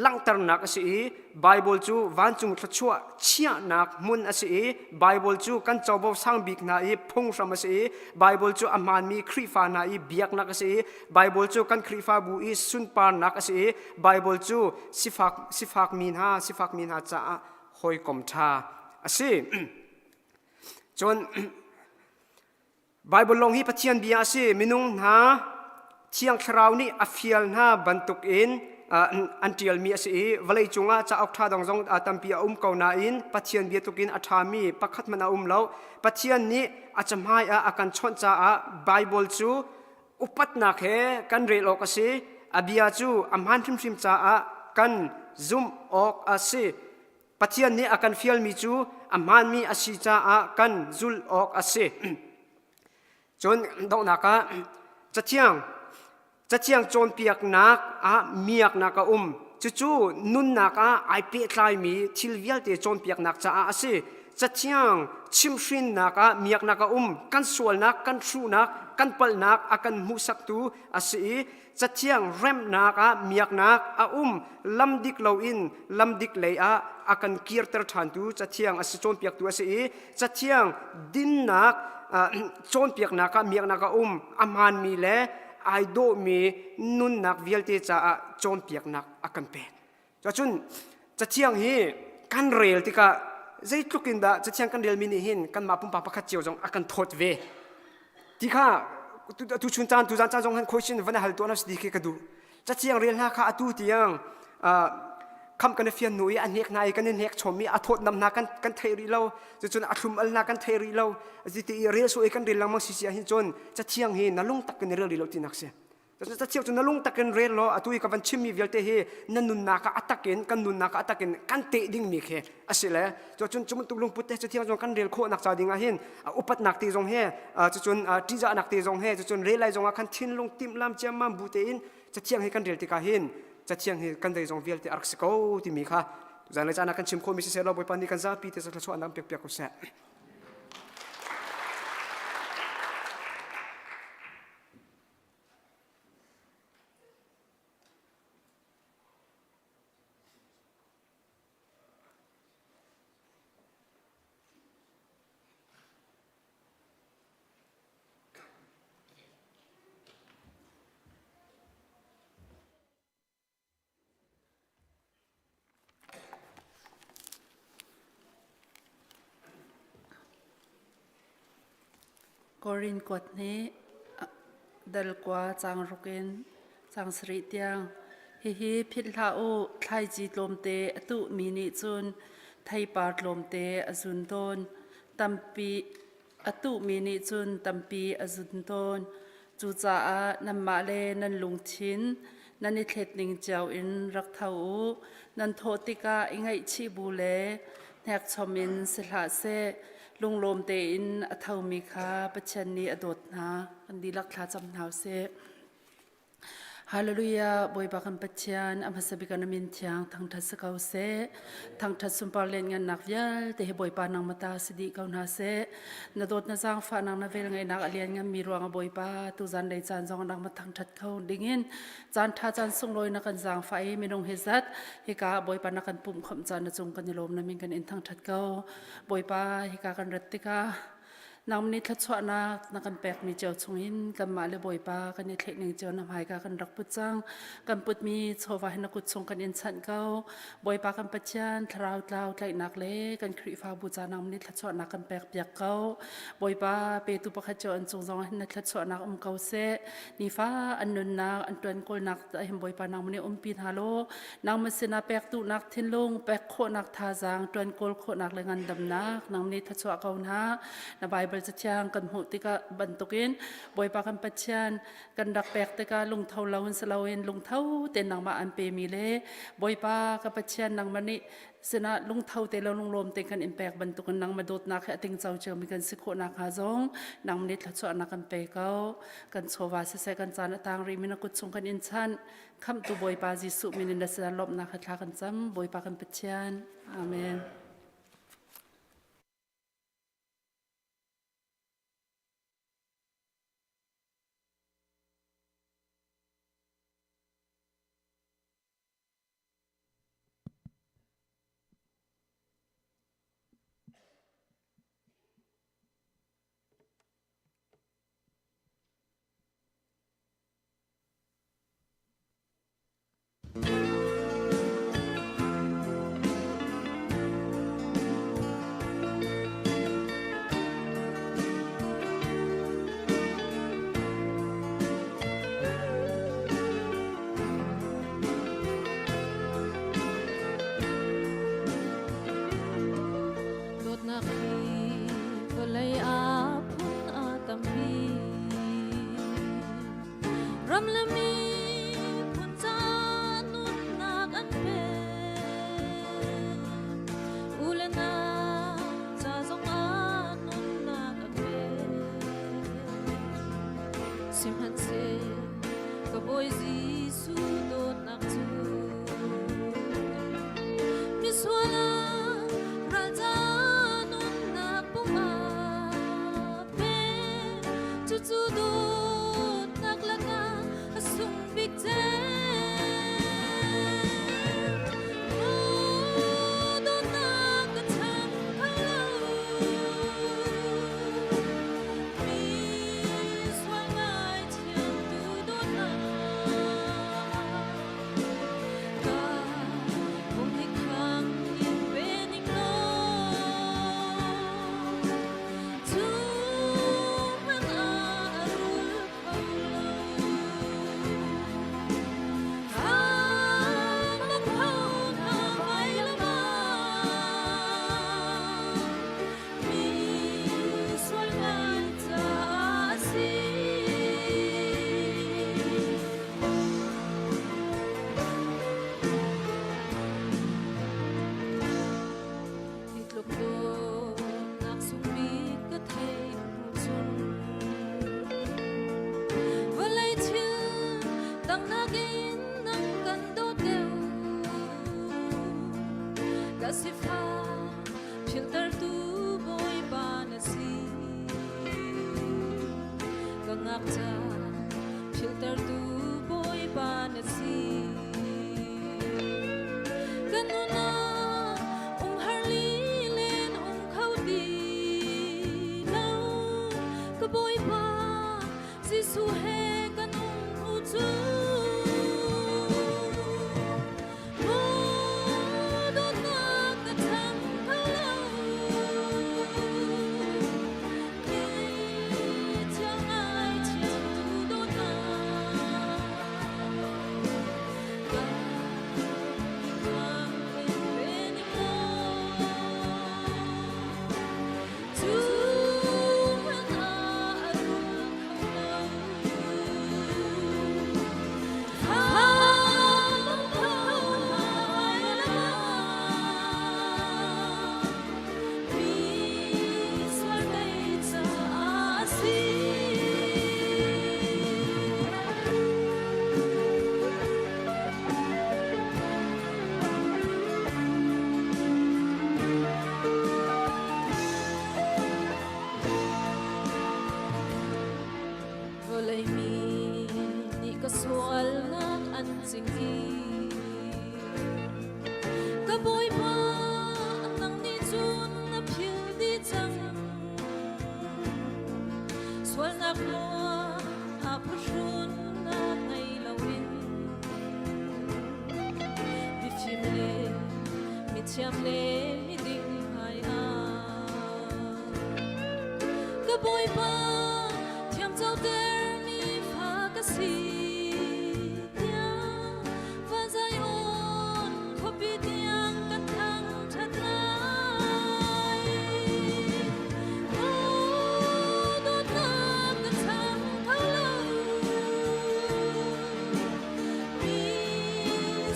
langhternak a si i Baibal cu vancung thluachuah chiahnak hmun a si i Baibal cu kan covo sang bik hna i phunghram a si i Baibal cu a hmaanmi Khrihfa hna i biaknak a si i Baibal cu kan Khrihfabu i sunparnak a si i Baibal cu sifak sifakmi hna sifakmi hna caah hawikom ṭha a si. Cun Baibal lawng hi Pathian bia a si. Minung hna Thiang Thlarau nih a fial hna bantukin an ṭialmi a si i vawlei cungah cauk ṭha dang zong tampi a um ko nain Pathian bia tlukin a ṭhami pakhat hmanh a um lo. Pathian nih a cahmai ah a kan chawnh caah Baibal cu upatnak he kan rel awk a si. A bia cu a hmaan hrimhrim caah kan zumh awk a si. Pathian nih a kan fialmi cu a hmaanmi a si caah kan zulh awk a si. Cun donghnak ah Cathiang Cathiang cawnpiaknak ah miaknak a um. Cucu nunnak ah ai pehtlaimi thil vialte cawnpiaknak caah a si. Cathiang chimhhrinnak ah miaknak a um. Kan sualnak, kan hruhnak, kan palhnak a kan hmuhsaktu a si i Cathiang remhnak ah miaknak a um lam dik loin lam dik lei ah a kan kirter ṭhantu Cathiang a si cawnpiaktu a si i Cathiang dinnak cawnpiaknak ah miaknak a um a hmaanmi le ai dawhmi nunnak vialte caah cawnpiaknak a kan pek. Cun Cathiang hi kan rel tikah zeitluk in dah Cathiang kan relmi nih hin kanmah pumpak pakhat cio zong a kan thawt ve. Ti kha tu chun caan tu zan caan zong han khoi sin van hal tuah na si khi ka duh. Cathiang rel hna kha atu tiang kham kan i fian nu i a hnek hna i kan i hnek chom i a thawt nam hna kan kan thei rih lo cucun a thlum al hna kan thei rih lo ti i rel so i kan rel lengmang si si ah hin cun cathiang hi na lung tak in rel rih lo tinak si Cachiak cu na lung takin rel law atu i ka van chimmi vialte hi na nunnak ah a takin kan nunnak ah a takin kan teh dingmi khi a si le cucun cu bantuk lungput te cathiang zong kan rel khawhnak ca ding ah hin upatnak te zong he cucun ṭihzahnak te zong he cucun rel lai zong ah khan thinlung timhlam ciammam bu tein cathiang hi kan rel tikah hin cathiang hi kan zeizong vialte a rak si ko timi kha zan le caan ah kan chim khawhmi siseh law Bawipa nih kan zapi te thluachuah an pek piak ko seh. Korin kuat nih dal kua caang ruk in caang sarih tiang hihi philh hlah u thlaici tlawmte a tuhmi nih cun theipar tlawmte a zun tawn tampi A tuhmi nih cun tampi a zun tawn. Cucaah nanmah le nan lungthin nan i thlet ning cio in rak tho u. Nan thawh tikah i ngaihchih bu le hnekchom in si hlah seh. Lunglawm tein a thomi kha Pathian nih a dawt hna. Kan dihlak thlacam hna u sih. Hallelujah Bawipa kan Pathian a hmasa bik ah na min thiang thangthat si ko seh. Thangthat sunpar len ngannak vialte hi Bawipa nangmah ta si dih ko hna seh. Na dawt na zaangfahnak na vel ngeihnak a lian nganmi ruang ah Bawipa tuzan lei caan zong nangmah thangthat kho dingin caan tha caan sunglawi na kan zaangfah i minung hi zat hika Bawipa na kan pumh khawmh caan na cung kan i lawm na min kan in thangthat ko. Bawipa hika kan rat tikah Nang nih thluachuahnak na kan pekmi cio chungin kanmah le Bawipa kan i thleh ning cio na hmaika kan rak put cang. Kan putmi chawva hi na kut chung kan in chanh ko. Bawipa kan Pathian thlarau tlau tlaihnak le kan Khrihfabu ca nang nih thluachuahnak kan pek piak ko. Bawipa petu pakhat cio an cung zong hin na thluachuahnak um ko seh. Nifa an nunnak an tuan kawlnak hin Bawipa nang nih umpi hna law nangmah sinah pek duhnak thinlung pek khawhnak thazaang ṭuan kawl khawhnak le ngandamnak nang nih thluachuah ko hna na Bible cathiang kan hmuh tikah bantukin Bawipa kan Pathian kan rak pek tikah lungtho lo in si loin lungtho tein nangmah an pemi le Bawipa ka Pathian nangmah nih sinah lungtho te lo lunglawm te kan in pek bantukin nangmah dawtnak he a tingco ciomi kan si khawh nakhnga zong nang nih thluachuahnak kan pe ko kan chawva siseh kan caan a tang rihmi na kut chung kan in chanh Khamhtu Bawipa Jesuh min in na sinah lawmhnak he thla kan cam. Bawipa kan Pathian. Amen. Dawtnak hi vawlei ah phun a tampi. Ram le miphun ca nunnak an pek. U le nau ca zongah nunnak an pek. Sihmanhseh ka Bawi Jesuh dawtnak cu misual ah ral ca nunnak pum ah pek. Cucu dawtnak lakah a sung bik cem. Maw dawtnak ka cham kho lo. Mi sual ngaithiamtu dawtnak. Ka pum hi khang in pe ning law. Cu hmanh ah a rul kho lo. Khan na kho hna vailam ah mi sual ngai caah a si. Hi tluk dawtnak sung bik ka theih hnu cun vawlei thil dang nakin nang kan dawt deuh. Ka sifah philhtertu Bawipa na si. Ka ngakcha philhtertu Bawipa na si. Ka nunah umhar lilen um kho ti lo. Ka Bawipa Jesuh he kan um hnu cun. Ka sualnak an cing i ka Bawipa nang nih cun na phil dih cang. Sualnak ruang ah phuhrunnak ngei loin mifim le mithiam le miding hmai ah ka Bawipa thiamcoter mi fa ka si tiang van Zion khuapi tiang kan thangṭhat lai. Oh, dawtnak ka chang kho lo. Mi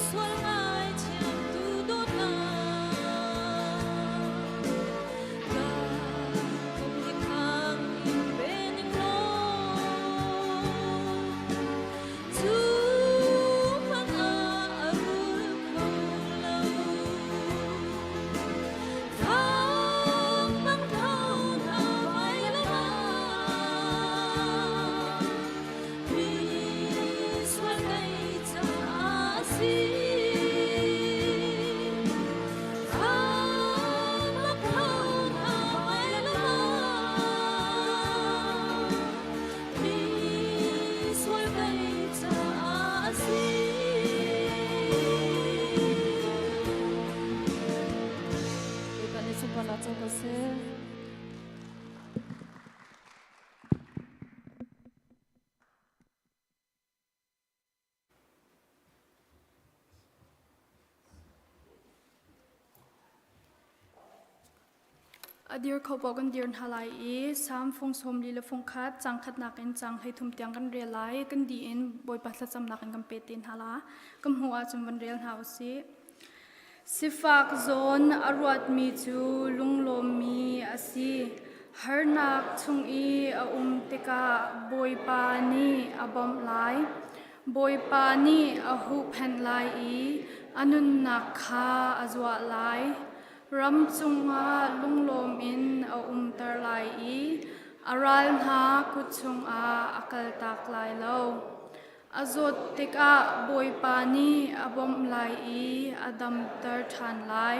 sual ngaithiamtu dawtnak. Ka pum hi khang in pe ning law, cu hmanh ah a rul kho lo. Fak mang tho hna vai lam ah, mi sual kei caah a si. Fak mang tho hna vai lam ah, mi sual kei caah a si. Bawipa nih sunparnak co ko seh. A dir kho paoh kan dir hna lai i Salm fung 40 le fung khat cang khatnak in cang 13 tiang kan rel lai. Kan dih in Bawipa thlacamnak in kan pe te hna la. Kan hmuh ahcun van rel hna u sih. Sifak zawn a ruatmi cu lunglawmmi a si. Harnak chung i a um tikah Bawipa nih a bawmh lai. Bawipa nih a huhphenh lai i a nunnak kha a zuah lai. Ram cungah lunglawm in a umter lai i a ral hna kut chungah a kaltak lai lo. A zawt tikah Bawipa nih a bawmh lai i a damter ṭhan lai.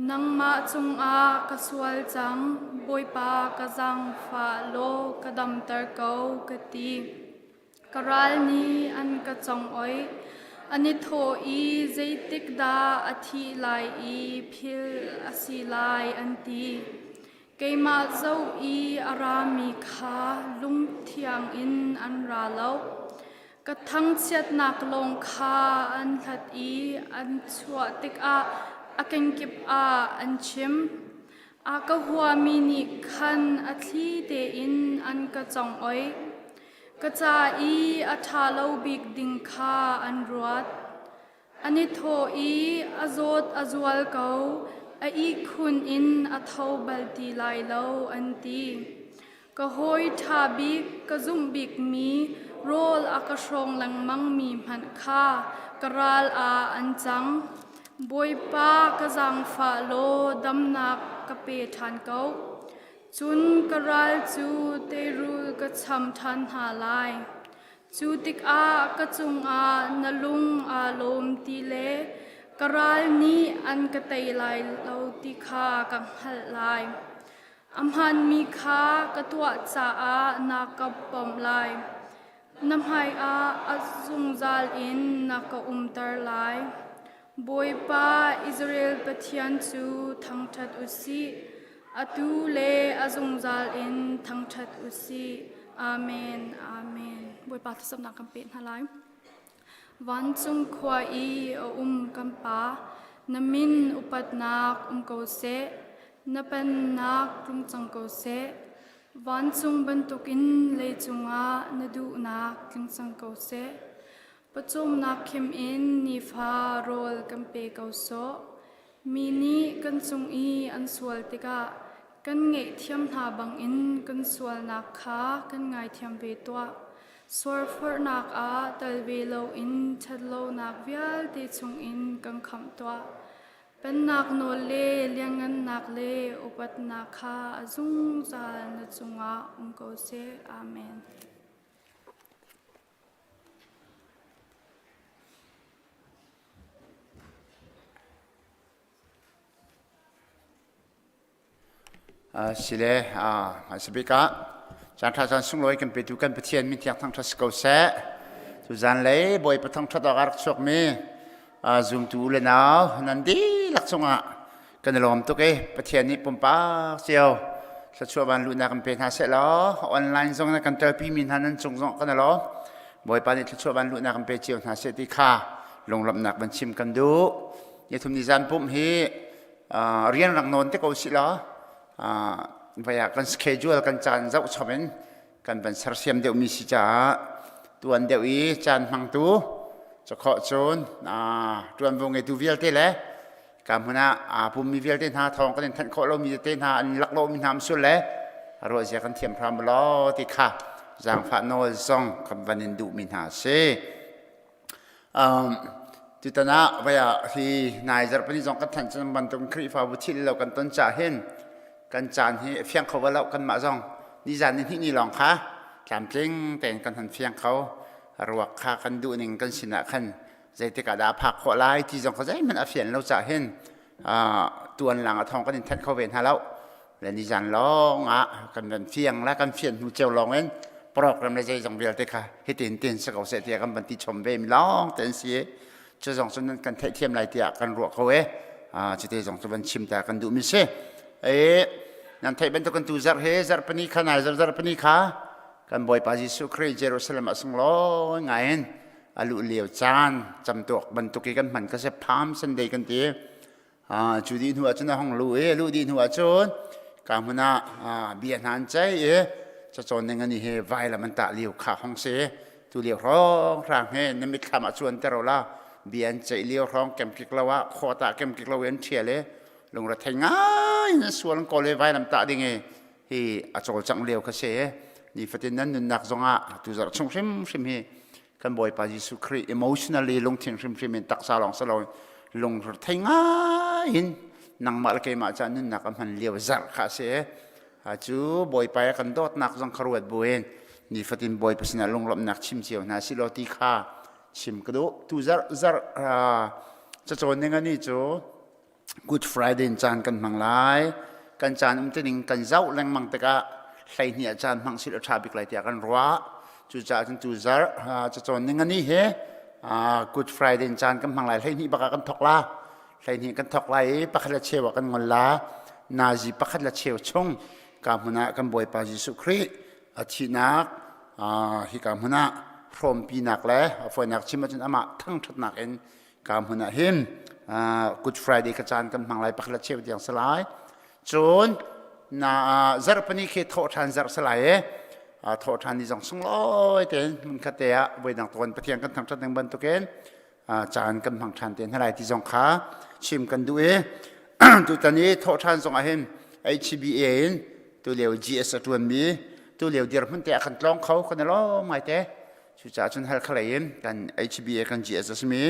Nangmah cungah ka sual cang, Bawipa ka zaangfah law ka damter ko, ka ti. Ka ral nih an ka congoih, an i thawh i zeitikdah a thih lai i philh a si lai, an ti. Keimah zoh i a rami kha lungthiang in an ra lo. Ka thangchiatnak lawng kha an hlat i an chuah tikah a kenkip ah an chim. A ka huami nih khan a thli tein an ka congoih. Ka ca i a ṭha lo bik ding kha an ruat. An i thawh i a zawt a zual ko, a ihkhun in a tho bal ti lai lo, an ti. Ka hawi ṭha bik, ka zumh bikmi, rawl a ka hrawng lengmangmi hmanh kha ka ral ah an cang. Bawipa ka zaangfah law damnak ka pe ṭhan ko. Cun ka ral cu teirul ka cham ṭhan hna lai. Cu tikah ka cungah na lung aa lawm ti le ka ral nih an ka tei lai lo ti kha ka hngalh lai. A hmaanmi kha ka tuah caah na ka bawmh lai. Na hmaiah a zungzal in na ka umter lai. Bawipa Israel Pathian cu thangṭhat u sih. Atu le a zungzal in thangṭhat u sih. Amen. Amen. Bawipa thlacamnak kan peh hna lai. Vancung khua i a um kan Pa, na min upatnak um ko seh, na pennak tlung cang ko seh. Vancung bantukin leicung ah na duhnak tling cang ko seh. Pawcawmnak khim in nifa rawl kan pe ko sawh. Mi nih kan cung i an sual tikah kan ngaihthiam hna bangin kan sualnak kha kan ngaithiam ve tuah. Sualforhnak ah tel ve loin ṭhatlonak vialte chungin kan khamh tuah. Pennak nawl le lianngannak le upatnak kha a zungzal na cungah um ko seh. Amen. Sile hmaisabik ah caan ṭha caan sunglawi kan petu kan Pathian min thiang thangṭhat si ko seh. Tu zanlei Bawipa thangṭhat awk a rak chuakmi zumtu u le nau nan dihlak cungah kan i lawm tuk i Pathian nih pumpak cio thluachuah van luhnak kan pe hna seh law online zong na kan telpi mi hna nan cung zong kan i lawm. Bawipa nih thluachuah van luhnak kan pe cio hna seh ti kha lunglawmhnak van chim kan duh. Nithum ni zan pumh hi rian rak nawn te ko si law vai ah kan schedule kan caan zoh chom in kan van sersiam deuhmi si caah tuan deuh i caan hmangtu cakhawh cun tuanvo ngeitu vialte le ka hmun ah aa pummi vialte hna thawng kan in thanh khawh lomi tete hna an lak lomi hna sul le ruah zia kan thiam hram law ti kha zaangfah nawl zong kan van in duhmi hna si. Tutan ah vai ah hi nai zarhpini zong kan thanh cang bantuk Khrihfabu thil lo kan ton cah hin kan caan hi fiang kho lo kanmah zong nizan ni hnih ni lawng kha tlamtling tein kan han fiang kho ruak kha kan duh ning kan sin ah khan zeitik ah dah phak khawh lai ti zong kha zeihmanh a fian lo cah hin tuan lang a thong kan in thanh kho ve hna lo le nizan lawng ah kan van fiang la kan fian hnu ceu lawng in program le zeizong vialte kha hitin tin si ko seh tiah kan van ti chom ve mi lawng te an si i cu zong cu nan kan theihthiam lai tiah kan ruah ko e cute zong cu van chim ta kan duh mi si e nan theih bantuk kan tu zarh he zarh pani kha nai zarh zarh pani kha kan Bawipa Jesuh Khrih Jerusalem ah sunglawi ngai in a luh lio caan camtuak bantuk i kan hman ka se Palm Sunday kan ti Cu dih hnu ahcun a hung luh i luh dih hnu ahcun ka hmun ah bia hna an ceih i cacawn ning ani hi vailam an tah lio kha hong si. Tu lio hrawnghrang he na mitthlam ah cuan ter la bia an ceih lio hrawng kemkik lo ah khawt ah kemkik lo in ṭhial i lungrethei ngai in sual an kawl i vailam tah ding i hi a cawlcangh lio kha si. Nifatin nan nunnak zongah tu zarh chung hrimhrim hi kan Bawipa Jesuh Khrih emotionally lungthin hrimhrim in taksa lawng si loin lungthei ngai in nangmah le keimah ca nunnak a hman lio zarh kha a si. Cu Bawipa i kan dawtnak zong kha ruat buin nifatin Bawipa sinah lunglawmhnak chim cio hna si law ti kha chim ka duh. Tu zarh zarh cacawn ning ani cu Good Friday in caan kan hmang lai. Kan caan um tining kan zoh lengmang tikah 12 ah caan hmang sil a ṭha bik lai tiah kan ruah. Cucaah cun tu zarh cacawn ning ani hi Good Friday in caan kan hmang lai. 12 bak ah kan thok la. 12 kan thok lai i pakhat le cheu ah kan ngol la. Nazi pakhat le cheu chung ka hmun ah kan Bawipa Jesuh Khrih a thihnak hika hmun ah hrawmpinak le a fawinak chim ahcun amah thangṭhatnak in ka hmun ah hin Good Friday ka caan kan hmang lai pakhat le cheu tiang si lai cun na zarhpani khi thawh ṭhan zarh si lai i thawh ṭhan ni zong sunglawi tein hmun khat te ah voidang tawn Pathian kan thangṭhat ning bantukin caan kan hmang ṭhan te hna lai ti zong kha chim kan duh i tutan i thawh ṭhan zong ah hin HBA in tulio GS a ṭuanmi tulio dirhmun te ah kan tlawng kho kan i lawm ngai te Cucaah cun Halkha lei in kan HBA kan GS a simi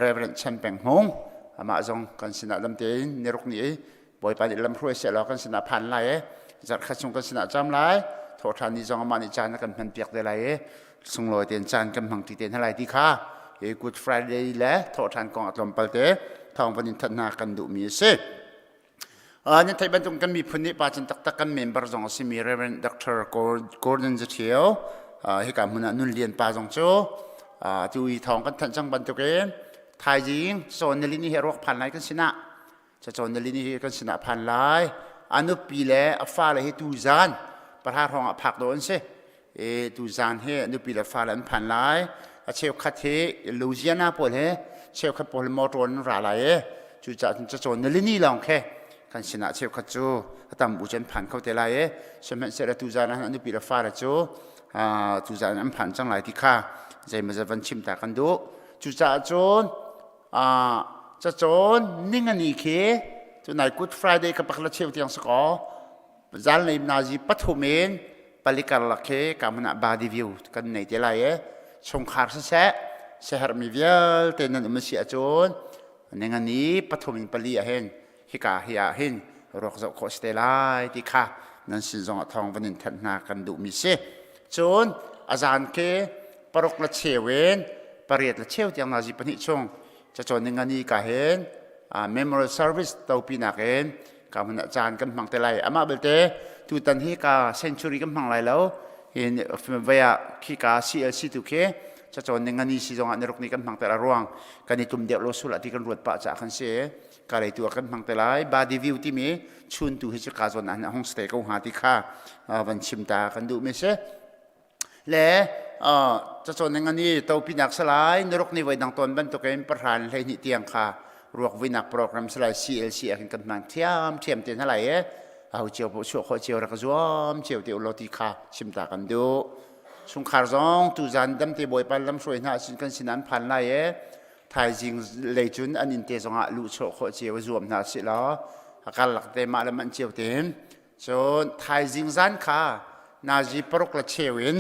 Reverend Chan Peng Hmung amah zong kan sinah dam tein niruk ni i Bawipa nih lamhruai sehlaw kan sinah phan lai i zarhkhat chung kan sinah cam lai thawhṭhan ni zong amah nih caan a kan hman piak te lai i sunglawi tein caan kan hmang ṭi te hna lai ti kha hi Good Friday le thawhṭhan kong a tlawmpal te thawng van in thanh hna kan duhmi a si. Nan theih bantuk kan miphun nih pa chan taktak kan member zong a simi Reverend Dr. Gordon Zathio hika hmun ah Nun Lian pa zong cu tu i thawng kan thanh cang bantukin thaizing cawn nili ni hi ruak phan lai kan sinah cawn nili ni hi kan sinah phan lai a nupi le a fale hi tu zan pahra hrawng ah phak dawh an si E tuzaan hi nupi le fale an phan lai. A cheukhat hi Louisiana pawl he cheukhat pawl motor an ra lai e. Cucaah cun cacawn nilini lawng khe kan sinah cheukhat cu a tam u cu an phan kho te lai e. Sihmanhsehlaw tuzaan ah nupi le fale cu tuzaan an phan cang lai ti kha zeimawzat van chim ta kan duh. Cucaah cun cacawn ningani khi tunai Good Friday ka pakhat le cheu tiang si kaw Zanlei nazi pathum in pali karlak khi ka hmun ah body view kan nei te lai i chungkhar siseh siaherhmi vialte nan um si ahcun ningani pathum in pali ah hin hika hi ah hin ruak zoh khawh si te lai ti kha nan sin zong ah thawng van in thanh hna kan duhmi si. Cun a zan khi paruk le cheu in pariat le cheu tiang nazi pahnih chung cacawn ningani ka hin memorial service topi nakin. Ka hmun ah caan kan hmang te lai. Amah belte tutan hi ka century kan hmang lai lo. Hi vei ah khi ka CLC tu khi cacawn ning ani si zong ah niruk ni kan hmang te la ruang kan i tum deuh lo sul ah ti kan ruat pah ca kan si. Ka lei tu ah kan hmang te lai. Body view timi chun tu hi cu ka zawn ah hong stay ko hnga ti kha van chim ta kan duh mi si. Le cacawn ning ani topinak salai niruk ni voi dang tawn bantukin pahran 12 tiang kha ruak vuinak program salai CLC ah khin kan hmang thiam thiam te hna lai e au cio po chuah khawh cio rak zuam cio te ulaw ti kha chimta kan duh chungkhar zong tu zan damte bawipa lam hruai hna sin kan sin an phan lai e thaizing lei cun an inn te zongah luh chuah khawh cio zuam hna si law a karlak te mah le manh cio tein Cun thaizing zan kha nazi paruk le cheu in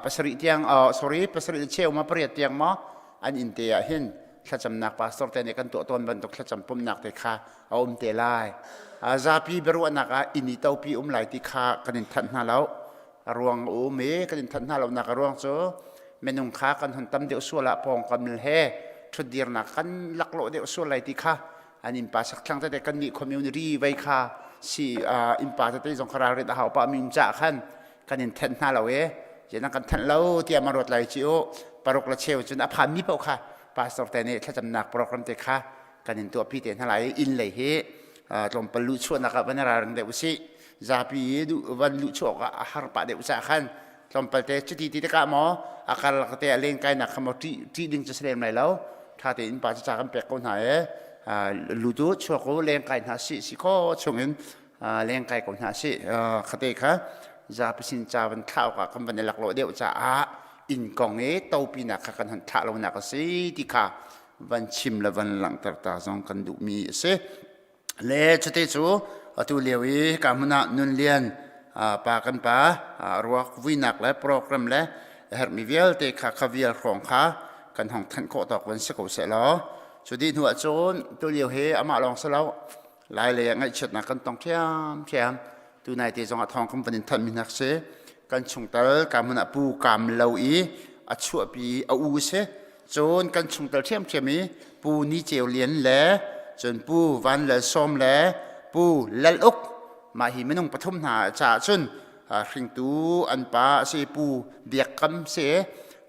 pasarih tiang sorry pasarih le cheu ma pariat tiang maw an inn te ah hin thlacamnak pastor te nih kan tuah tawn bantuk thlacam pumhnak te kha a um te lai. Zapi biaruahnak ah inn i topi um lai ti kha kan in thanh hna lo. A ruang a um i kan in thanh hna lonak a ruang cu minung kha kan hun tam deuh sual ah pawngkam he ṭhutdirnak kan laklawh deuh sual lai ti kha an innpa sakthlang tete kan nih community vei kha si innpa tete zong kha ralrin a hau pa mi ca khan kan in thenh hna lo e je kan thenh lo tiah ma ruat lai chi u paruk la cheu cun a phan mi paoh kha pastor te nih thlacamnak program te kha kan in tuahpi te hna lai inn lei hi tlawmpal lu chuahnak ah van ralring deuh usih zapi van luh chuah ah a har pah deuh ca khan tlawmpal te cuti ti tikah maw a karlak te a len kainak kha maw ṭih ṭih ding cu si lem lai lo ṭha tein pa cu ca kan pek ko hna e lutu chuak u leng kai hna si si kho chungin leng kai ko hna si khate kha zapi sin ca van thlah awkah kan van i laklawh deuh caah inn kong i topinak kha kan han thlah lonak a si ti kha van chim le van langhter ta zong kan duhmi a si. Le cute cu atu lio i ka hmun ah Nun Lian pa kan pa ruak vuinak le program le a herhmi vialte kha kha vial hrawng kha kan hong thanh khawh tawk van si ko seh law cu dih hnu ah cun tu lio hi amah lawng si lo lai lei ah ngaihchiatnak kan tong ṭhiamṭhiam tu nai te zong ah thawng kan van in thanh mi hnak si kan chungtel ka hmun ah pu kam lo i a chuahpi a u si Cun kan chungtel ṭhiamṭhiam i Pu Ni Ceu Lian le cun Pu Van Lal Sawm le Pu Lal Uk mah hi minung pathum hna caah cun hringtu an pa a si Pu Biak Kam si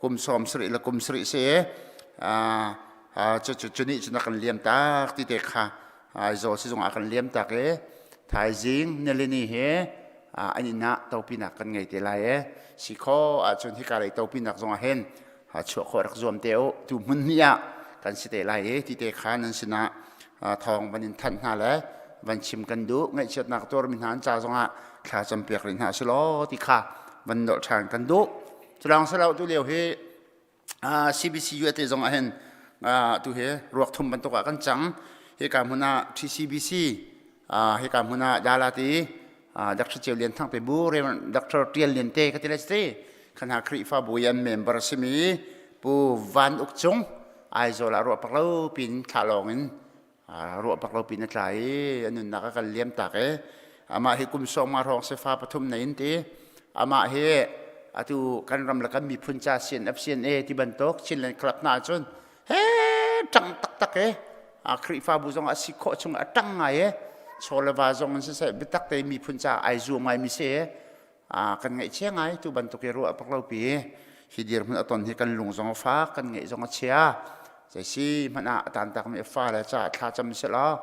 kum 70 le kum sarih si cu nih cun a kan liam tak ti te kha Aizawl sizung ah kan liam tak i thaizing nilini hi an inn ah topinak kan ngei te lai e si kho ahcun hika lei topinak zong ah hin chuah khawh rak zuam te u tu hmun hnih ah kan si te lai i ti te kha nan sinah thawng van in thanh hna le van chim kan duh ngaihchiatnak tuarmi hna an ca zongah thla campiak rih hna si law ti kha van nolh ṭhan kan duh culawng silo tu lio hi CBC USA zong ah hin tu hi ruak thum bantuk ah kan cang hika hmun ah TCBC hika hmun ah Dalati Dr. Ceu Lian Thang te bu Dr. Tial Lian te ka ti le ti khan ha Khrihfabu i an member simi Pu Van Uk Cung Aizawl ah ruah pak lo pin thla lawng in ruah pak lo pin a tla i a nunnak a kan liam tak i amah hi kum sawm nga hrawng sefa pathum nei in ti amah hi atu kan ram le kan miphun ca CNF CNA ti bantuk Chinland Club hna cun he ṭang taktak e a Khrihfabu zong a si khawh chung a ṭang ngai e chaw le va zong in siseh biatak te miphun ca ai zuam ngai mi si e kan ngaihchia ngai tu bantuk i ruah pak lo pi hi dirhmun a ton hi kan lung zong a fak kan ngaih zong a chia zeisi hmanh ah a tantak mi a fa le ca thla cam si law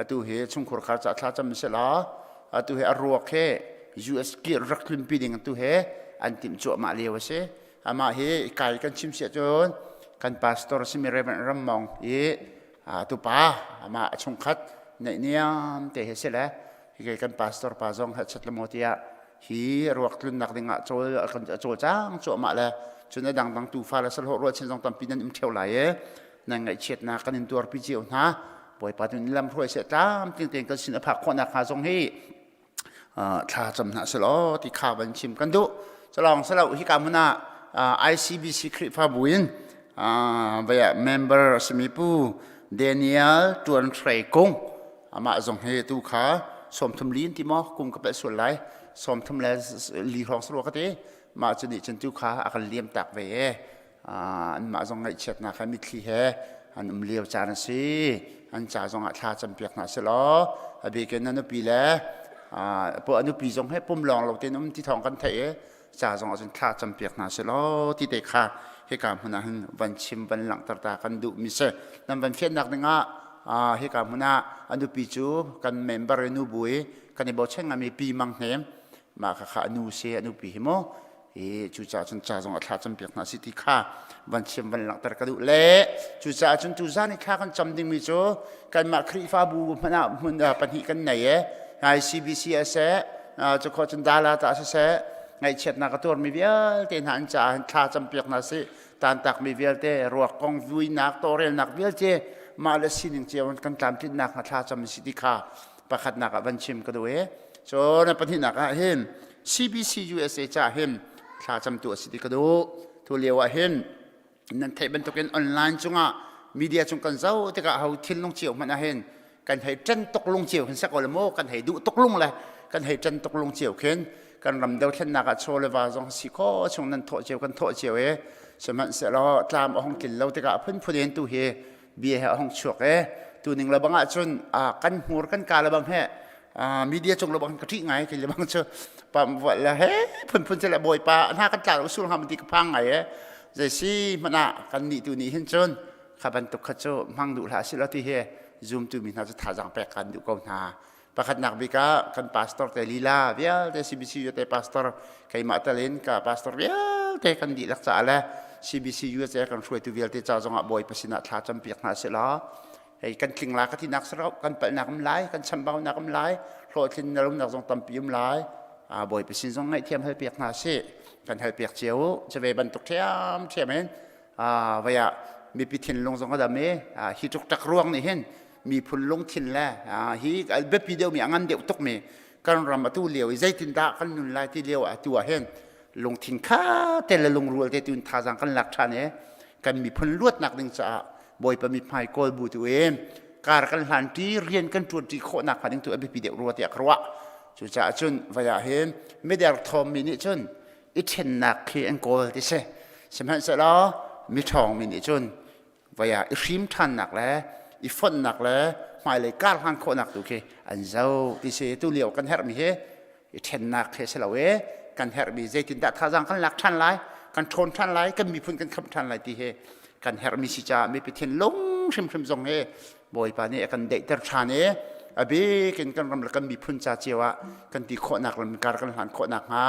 atu hi chungkhur khar ca thla cam si law atu hi a ruak he US kir rak tlunpi ding atu he an timh cuahmah lio a si amah hi kai kan chim siah cun kan pastor simi Reverend Rammong i tupa amah a chungkhat neihniam te he si le hi kan pastor pa zong ha chat lamo tiah hi ruak tlunnak ding ah cawl kan cawl cang cuahmah le cun a dangdang tufa le salhawh rual chin zong tampi nan um theo lai e nan ngaihchiatnak kan in tuarpi cio hna bawipa tu lam hruai seh tlam ting tein kan sin a phak khawhnak hnga zong hi thla cam hna selaw ti kha van chim kan duh calong selo hi ka hmun ah ICBC Khrihfabu in vaya member simi pu Daniel Tuan Hrei Kung amah zong hi tu kha 30 lin ti maw kum ka pelh sual lai 30 le li hrawng sarua ka ti mah cu nih cun tu kha a kan liam tak ve e anmah zong ngaihchiatnak he mitthli he. An um lio caan a si. An ca zongah thla campiak hna selaw a bikin na nupi le a nupi zong he pum lawng lo tein um ti thawng kan theih i ca zong ahcun thla campiak hna selaw ti te kha hika hmun ah hin van chim van langhter ta kan duh mi si. Nan van fiannak dingah hika hmun ah a nupi cu kan member i nubu i kan i bochan ngami Pi Mang Hnem mah kha kha a nu si a nupi hi mu i cucaah cun ca zong a thla campiak hna si ti kha van chim van langhter ka duh le cucaah cun tuzan i thla kan cam dingmi cu kanmah Khrihfabu hmanh ah hmun pahnih kan nei e ICBC a seh cu khawh cun dala ta siseh ngaihchiatnak a tuarmi vialte hna an caah thla campiak hna si tantakmi vialte ruak kong vuinak tawlrelnak vialte mah le sining cio in kan tlamtlinnak hnga thla cam si ti kha pakhatnak ah van chim ka duh e cun pahnihnak ah hin CBC USA ca hin thla camtu a si ti ka duh tu lio ah hin nan theih bantukin online cungah media cung kan zoh tikah ho thinlung cio hmanh ah hin kan hei ṭan tuk lung cio hin sek le maw kan hei duh tuk lung le kan hei ṭan tuk lung cio khin kan ram dothlennak ah chaw le va zong si kho chung nan thawh cio kan thawh cio e sihmanhsehlaw tlam a hong tlin lo tikah phunphun in tu hi bia he a hong chuak e tu ning le bang ah cun kan hmur kan ka le bang he media cung le bang ka ṭih ngai ke le bang cu pam la he phunphun che le bawipa hna kan tla usul ha ti ka phang ngai e zei si hmanh ah kan nih tu nih hin cun kha bantuk kha cu hmang duh hlah sih law ti hi zumtu mi hna cu thazaang pek kan duh ko hna pakhatnak bik ah kan pastor te lila vialte CBC te pastor keimah tal in ka pastor vialte kan dihlak caah le CBC USA kan hruaitu vialte ca zongah Bawipa sinah thla campiak hna sih law hei kan tling la ka tinak saro kan palhnak um lai kan chambaunak um lai hlawhtlin na lumnak zong tampi um lai Bawipa sin zong ngaihthiam halpiak hna sih kan halpiak cio cu ve bantuk ṭhiam ṭhiam in vei ah mipi thinlung zong a dam i hi ṭukṭak ruang nih hin miphun lungthin le hi biapi deuhmi a ngan deuh tukmi kan ram atu lio i zeitindah kan nun lai ti lio ah tu ah hin lungthin kha te le lungrual te tuin thazaang kan lak ṭhan i kan miphun luatnak ding caah Bawipa mithmai kawl bu tu in kar kan hlan ṭi rian kan ṭuan ṭi khawhnak hnga ding tu a biapi deuh rua tiah ka ruah cucaah cun vai ah hin mider thawmmi nih cun i ṭhennak khi an kawl ti si sihmanhsehlaw miṭhawngmi nih cun vai ah i hrim ṭhannak le i fonhnak le hmailei kar hlan khawhnak tu khi an zoh ti si tu lio kan herhmi hi i ṭhennak khi si lo i kan herhmi zeitindah thazaang kan lak ṭhan lai kan ṭhawn ṭhan lai kan miphun kan khamh ṭhan lai ti hi kan herhmi si caah mipi thinlung hrimhrim zong hi Bawipa nih a kan daihter ṭhan i a bik in kan ram le kan miphun ca cio ah kan ti khawhnak lam kar kan hlan khawhnak hnga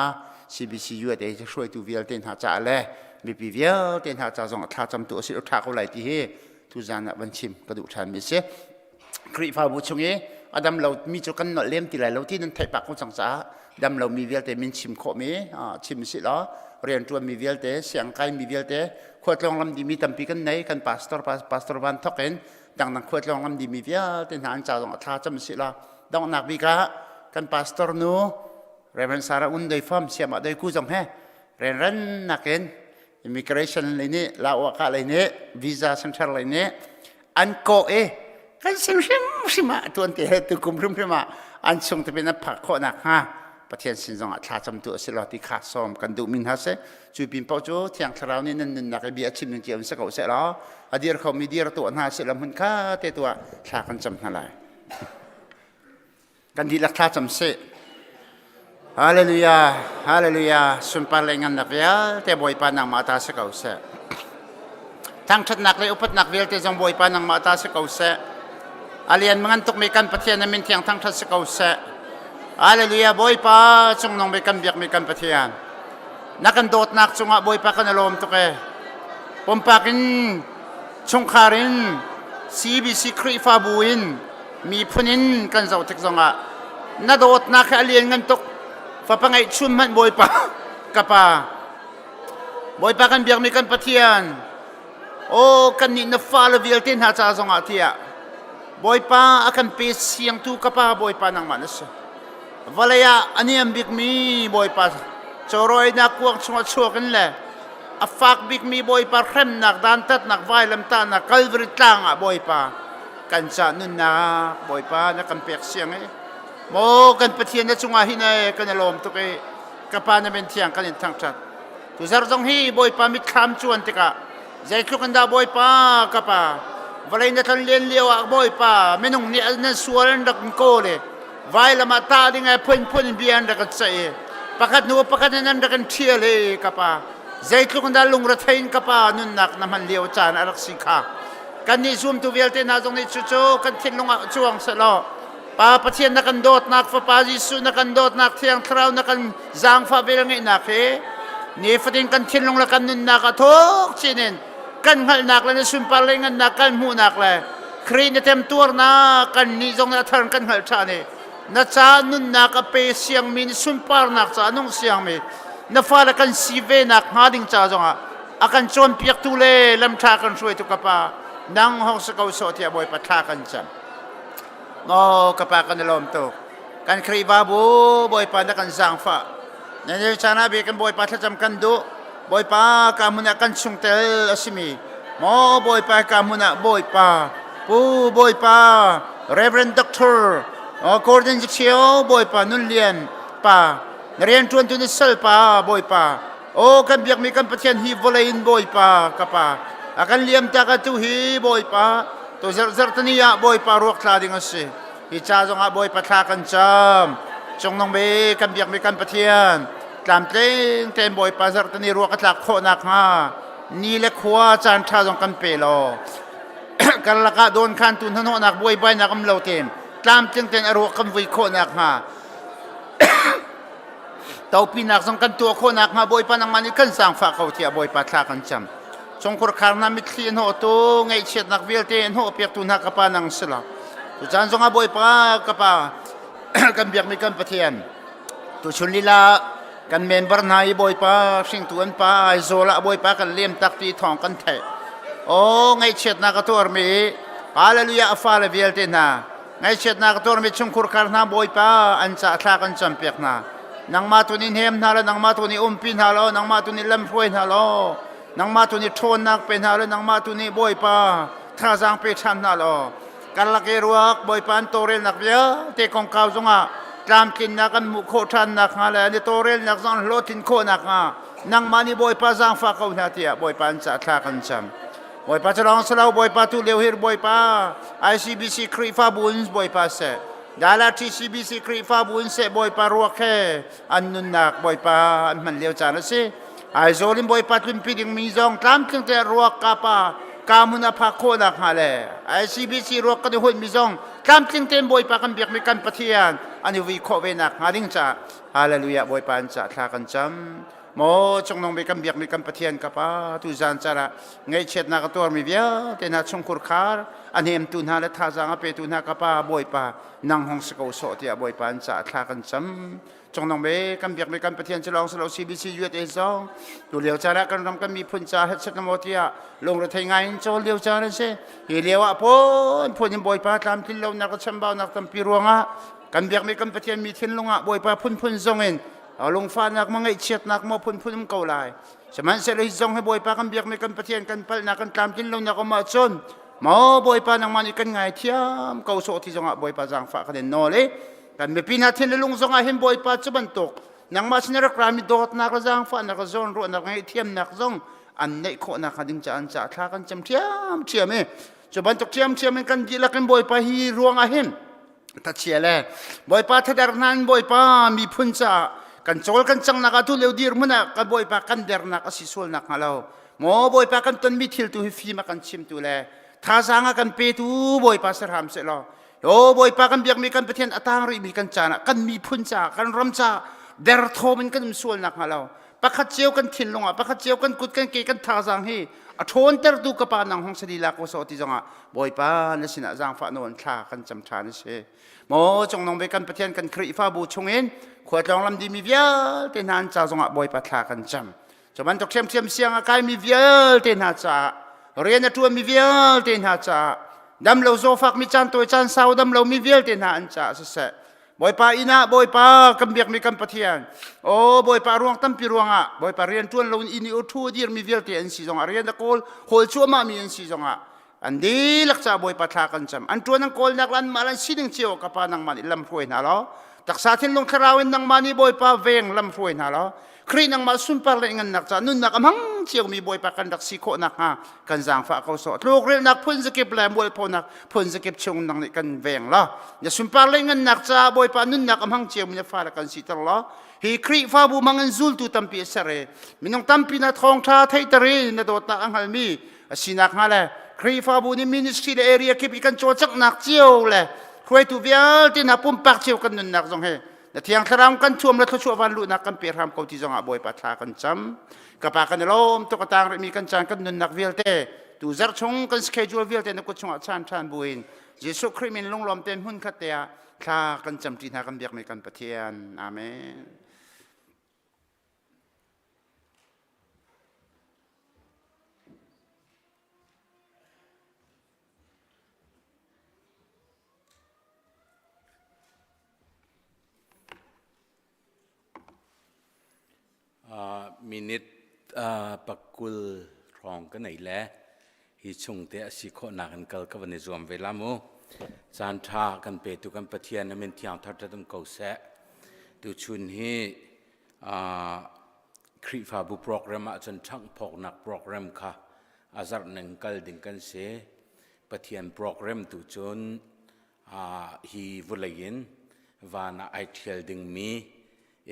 CBC USA hruaitu vialte hna caah le mipi vialte hna ca zong thla camtu a si ṭha ko lai ti hi tuzan ah van chim ka duh ṭhan mi si. Khrihfabu chung i a dam lo mi cu kan nolh lem ti lai lo ti nan theih pah ko cang caah dam lo mi vialte min chim khawh mi chim si law rianṭuan mi vialte siangkai mi vialte khualtlawng lam dimi tampi kan nei kan pastor pastor van thok in dangdang khualtlawng lam dimi vialte hna an ca zong a thla cam si la donghnak bik ah kan pastor nu Reverend Sarah Un Doi Fam siamah doi ku zong he renren nakin immigration lei nih lawa lei nih visa center lei nih an kawh i kan sin hrimhrim ah tuan te he tukum hrimhrim ah an chung te pin an phak khawh nak hnga Pathian sin zong ah thla camtu a si lo ti kha sawm kan duh min ha si cu pin paoh cu thiang thlarau nih nan nunnak i bia chim ning cio in si ko seh law a dir kho mi dir tuah hna si lo hmun kha te tuah thla kan cam hna lai Kan dihlak thla cam sih. Hallelujah, hallelujah, sunpar le ngannak vialte Bawipa nangmah ta si ko seh. Thangṭhatnak le upatnak vialte zong Bawipa nangmah ta si ko seh. A lian ngan tukmi kan Pathian na min thiang thangṭhat si ko seh. Hallelujah, Bawipa cungnung bik kan biakmi kan Pathian. Na kan dawtnak cungah Bawipa kan i lawm tuk e. Pumpak in, chungkhar in, CBC Khrihfabu in, miphun in kan zoh tik zongah na dawtnak hi a lian ngan tuk fapa ngeihchun hmanh bawipa ka pa bawipa kan biakmi kan pathian aw kan nih na fale vialte hna ca zongah tiah bawipa a kan pe siangtu ka pa bawipa nangmah na si vawlei ah a niam bikmi bawipa cawrawinak kuang chungah chuak in le a fak bikmi bawipa hremnak dantatnak vailamtahnak Calvary tlang ah bawipa kan ca nunnak Bawipa na kan pek siang i maw kan Pathian na cungah hin e kan i lawm tuk i ka pa na min thiang kan in thangṭhat tuzar zong hi Bawipa mitthlam cuan tikah zeitluk in dah Bawipa ka pa. Vawlei na tlon len lio ah Bawipa minung nih nan sual an rak kawl i vailam ah tah ding ai phunphun in bia an rak ceih i pakhat hnu pakhat in an rak in ṭhial i ka pa zeitluk in dah lungrethei in ka pa nunnak na hman lio caan a rak si kha kannih zumtu vialte hna zong nih cucu kan thinlung ah cuang sehlaw Pa Pathian na kan dawtnak Fapa Jesuh na kan dawtnak Thiang Thlarau na kan zaangfah vel ngeihnak hi nifatin kan thinlung le kan nunnak ah thuk chin in kan hngalhnak le na sunpar le ngannak kan hmuhnak le Khrih na temtuarnak kan nih zong a thar kan hngalh ṭhan i na ca nunnak a pe siangmi ni sunparnak ca nung siangmi na fale kan si ve nak hnga ding ca zongah a kan cawnpiaktu le lamṭha kan hruaitu ka pa nang hong si ko sawh tiah Bawipa thla kan cam. Maw ka pa kan i lawm tuk. Kan Khrihfabu Bawipa na kan zaangfah. Na nil caan ah kan Bawipa thlacam kan duh. Bawipa ka hmun ah kan chungtel a simi. Maw Bawipa ka hmun ah Bawipa Pu Bawipa Reverend Doctor Gordon Zikchio Bawipa Nun Lian pa na rian ṭuantu na sal pa Bawipa Aw kan biakmi kan Pathian hi vawlei in Bawipa ka pa a kan liam tak atu hi Bawipa to zerh tani ah Bawipa ruak tla ding a si hi ca zongah Bawipa thla kan cam cungnung be kan biakmi kan Pathian tlamtling tein Bawipa zarh tani ruak a tlak khawh nakhnga ni le khua caan ṭha zong kan pe law karlak ah dawn khan tu hnahnawhnak buaibainak um lo tein tlamtling tein a ruak kan vui khawh nakhnga Topinak zong kan tuah khawh nakhnga Bawipa nangmah nih kan zaangfah ko tiah Bawipa thla kan cam. Chungkhur khar hna mitthli an hnawhtu, ngaihchiatnak vialte an hnawhpiaktu hna ka Pa nang si lo. Tucaan zongah Bawipa ka Pa kan biakmi kan Pathian tuchun lila kan member hna i Bawipa hringtu an pa Aizawl ah Bawipa kan lem tak ti thawng kan theih. Aw ngaihchiatnak a tuarmi Hallelujah a fale vialte hna Ngaihchiatnak a tuarmi chungkhur khar hna Bawipa an ca thla kan campiak hna. Nangmah tu nih hnem hna law, nangmah tu nih umpi hna law, nangmah tu nih lamhruai hna law, nangmah tu nih ṭhawnnak pe hna law, nangmah tu nih Bawipa thazaang pe ṭhan hna law, karlak i ruak Bawipa an tawlrelnak vialte kongkau zongah tlamtlinnak an hmuh khawh ṭhan nakhnga le an i tawlrelnak zong an hlawhtlin khawh nakhnga nangmah nih Bawipa zaangfah ko hna tiah Bawipa an ca thla kan cam. Bawipa cu lawng si lo Bawipa tu lio hi Bawipa ICBC Khrihfabu in Bawipa seh Dala TCBC Khrihfabu in seh Bawipa ruak he an nunnak Bawipa an hman lio caan a si Aizawl in Bawipa tlunpi dingmi zong tlamtling te ruak kapa ka hmun a phak khawh nak hnga le ICBC ruak kan i huatmi zong tlamtling tein Bawipa kan biakmi kan Pathian an i vui khawh ve nak hnga ding caah Hallelujah Bawipa an cah thla kan cam Maw cungnung bik kan biakmi kan Pathian ka Pa tu zan car ah ngaihchiatnak a tuarmi vialte hna chungkhur khar a hnemtu hna le thazaang a petu hna ka Pa Bawipa nang hong si ko sawh tiah Bawipa an caah thla kan cam cungnung bik kan biakmi kan Pathian cu lawng si lo CBC USA zong tu lio caan ah kan ram kan miphun ca hetset na maw tiah lungrethei ngai in cawl lio caan an si hi lio ah phun phun in Bawipa tlamtlin lonak le chambaunak tampi ruangah kan biakmi kan Pathian mi thinlung ah Bawipa phunphun zong in lungfahnak ma ngaihchiatnak maw phunphun um ko lai sihmanhsehlaw hi zong hi bawipa kan biakmi kan pathian kan palhnak kan tlamtlin lonak um ahcun maw bawipa nangmah nih kan ngaithiam ko sawh ti zongah bawipa zaangfah kan in nawl i kan mipi hna thin le lung zongah hin bawipa cu bantuk nangmah sin rak rami dawtnak le zaangfahnak le zawnruahnak ngaihthiamnak zong an neih khawhnak hnga ding caah an ca thla kan cam ṭhiamṭhiam i cu bantuk ṭhiamṭhiam in kan dihlak in bawipa hi ruangah hin Thachia le Bawipa thadar hna in Bawipa miphun caah kan cawl kan cangnak ah tu lio dirhmun ah kan Bawipa kan dernak a si sual nak hnga lo maw Bawipa kan tonmi thil tu hi fim a kan chimtu le thazaang a kan petu Bawipa si hram seh law o Bawipa kan biakmi kan Pathian a tang rihmi kan caan ah kan miphun caah kan ram caah derthawm in kan um sual nak hnga lo pakhat cio kan thinlung ah pakhat cio kan kut kan ke kan thazaang hi a ṭhawntertu ka pa nang hong sadi la ko so ti zongah Bawipa na sinah zaangfah nawn thla kan cam ṭhan a si maw cungnung bik kan Pathian kan Khrihfabu chungin khualtlawng lam dimi vialte hna an ca zongah Bawipa thla kan cam cu bantuk ṭhiamṭhiam siang a kaimi vialte hna caah rian a ṭuanmi vialte hna caah damlo zawfakmi caan tawi caan sau damlomi vialte hna an caah siseh Bawipa inn ah Bawipa kan biakmi kan Pathian aw Bawipa ruang tampi ruangah Bawipa rian ṭuan loin inn i ṭhu a dirmi vialte an si zongah rian a kawl hawl cuahmahmi an si zongah an dihlak ca Bawipa thla kan cam an ṭuan an kawlnak le anmah le an sining cio ka pa nangmah nih lam hruai hna law. Taksa thinlung thlarau in nangmah nih Bawipa veng lam hruai hna law Khrih nangmah sunpar le ngannak ca nunnak a hmang ciomi Bawipa kan rak si khawh nakhnga kan zaangfah ko sawh. Tlukrilhnak phun zakip le mualphonak phun zakip chung nang nih kan veng law na sunpar le ngannak ca Bawipa nunnak a hmang ciomi na fale kan siter law hi Khrihfabu mang in zultu tampi a ser i minung tampi na thawngṭha theihter i na dawtnak a hngalmi a sinak hnga le Khrihfabu nih ministry le area kip i kan cawlcanghnak cio le hruaitu vialte hna pumpak cio kan nunnak zong hi na thiang thlarau kan thuam le thluachuah van luhnak kan pe hram ko ti zong ah Bawipa thla kan cam. Ka pa kan i lawm tuk a tang rihmi kan caan kan nunnak vialte tu zarh chung kan schedule vialte na kut chungah chan ṭhan buin Jesuh Khrih min lunglawm tein hmun khat te ah thla kan cam ṭi hna kan biakmi kan Pathian. Amen. Minute pakul hrawng ka nei le hi chung te a si khawhnak in kal ka van i zuam ve la mu. Caan ṭha kan petu kan Pathian a min thiang thar ṭhat um ko seh. Tuchun hi Khrihfabu program ahcun ṭhanghphawknak program kha a zarh ning kal ding kan si. Pathian program tu cun hi vawlei in van ah ai ṭhial dingmi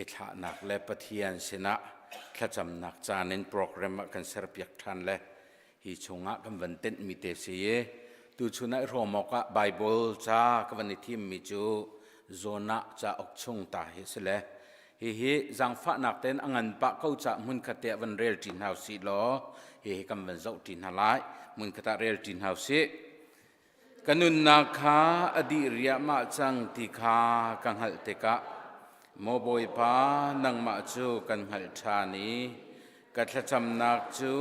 i thlahnak le Pathian sinah thlacamnak caan in program ah kan serpiak ṭhan le hi chungah kan van tenhmi te si i tuchun ah i hrawm awkah Bible ca ka van i thimmi cu Jonah cauk chung ta hi si le hihi zaangfahnak tein a ngan pah ko ca hmunkhat te ah van rel ṭi hna usih law hihi kan van zoh ṭi hna lai hmunkhat ah rel ṭi hna usih Ka nunnak kha a dih riahmah cang ti kha ka hngalh tikah Maw Bawipa, nangmah cu kan hngalh ṭhan i ka thlacamnak cu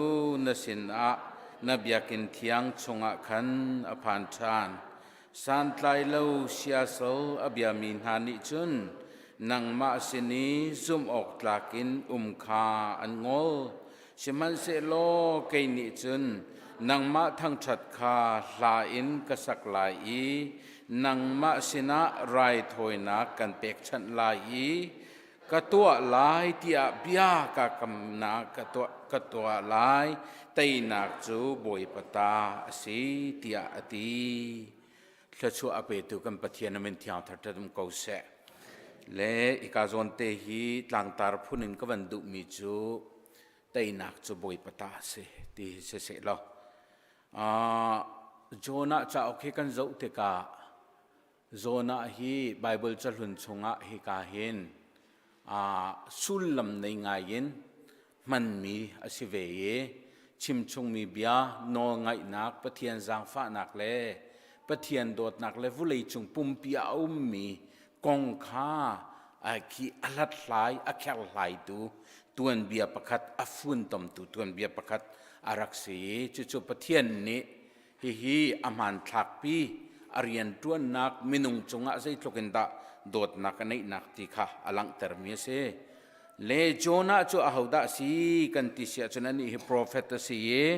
na sinah na biakinn thiang chungah khan a phan ṭhan. Santlailo siasal a biami hna nih cun nangmah sin i zumh awk tlak in um kha an ngol. Sihmanhsehlaw kei nih cun nangmah thangṭhat kha hla in ka sak lai i nangmah sinah raithawinak kan pekchanh lai i ka tuah lai tiah bia ka kamnak ka tuah lai teinak cu Bawipa ta a si tiah a ti. Thluachuah a petu kan Pathian a min thiang thar um ko seh. Le ika zawn te hi tlangtar phun in ka van duhmi cu teinak cu Bawipa ta a si ti hi si seh law. Jonah cauk hi kan zoh tikah Jonah hi Bible cahlun chungah hika hin sullam nei ngai in hmanmi a si ve i chimchungmi bia nawlngaihnak Pathian zaangfahnak le Pathian dawtnak le vawleicung pumpi ah a ummi kong kha khi a hlathlai a kherhlaitu tuanbia pakhat a funtomtu tuanbia pakhat a rak si i cucu Pathian nih hihi a hmanthlakpi a rianṭuannak minung cungah zeitluk in dah dawtnak a neihnak ti kha a langhtermi a si. Le Jonah cu ahodah a si kan ti si ahcun anih hi profet a si i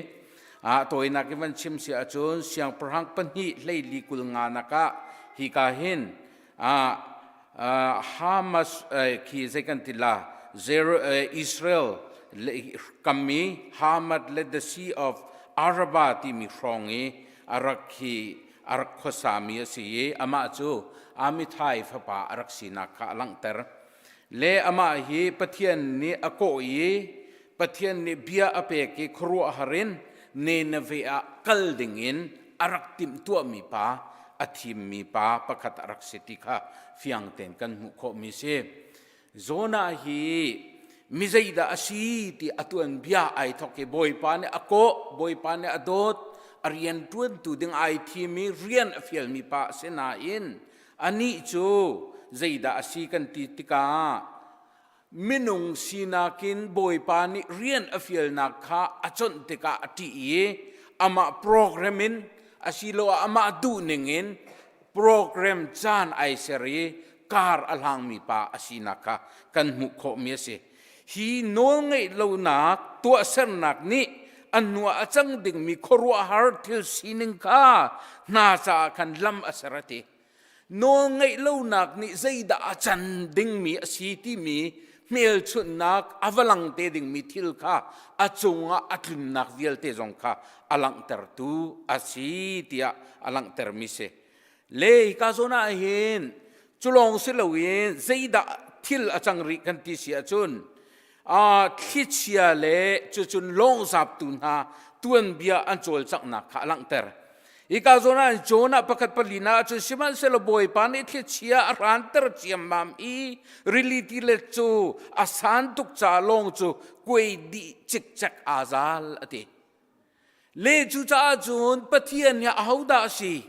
a tawinak in van chim si ahcun siangpahrang pahnih hleili kul nga nak ah hika hin Hamas khi zei kan ti la Israel kammi Hamad le the Sea of Araba timi hrawng i a rak khi a rak khuasami a si i amah cu Amithai fapa a rak sinak kha a langhter. Le amah hi Pathian nih a kawh i Pathian nih bia a pek i khuaruahhar in Nineveh ah kal dingin a rak timhtuahmi pa, a thimmi pa pakhat a rak si ti kha fiang tein kan hmuh khawhmi si. Jonah hi mi zeidah a si ti a tuanbia ai thawk i Bawipa nih a kawh, Bawipa nih a dawt, a rian ṭuantu ding ai thim i rian a fialmi pa a si nain anih cu zeidah a si kan ti tikah minung sinak in Bawipa nih rian a fialnak kha a conh tikah a ṭih i amah program in asiloah amah duhning in program caan ai ser i kar a hlangmi pa a sinak kha kan hmuh khawhmi a si. Hi nawlngeih lonak tuahsernak nih a hnuah a cang dingmi khuaruahhar thil sining kha hna caah khan lam a ser a ti. Nawl ngeih lonak nih zeidah a can dingmi a si timi hmelchunhnak a va lang te dingmi thil kha a cungah a tlunnak vialte zong kha a langhtertu a si tiah a langhtermi si. Le hika zawn ah hin culawng si loin zeidah thil a cang rih kan ti si ahcun thlichia le cucun lawngzaptu hna tuanbia an cawlcanghnak kha a langhter. Hika zawn ah Jonah pakhat palina ah cun sihmanhsehlaw Bawipa nih thlichia a hranter ciammam i rili tilet cu a san tuk caah lawng cu kuai dih cikcek aa zal a ti. Le cucaah cun Pathian hi ahodah a si?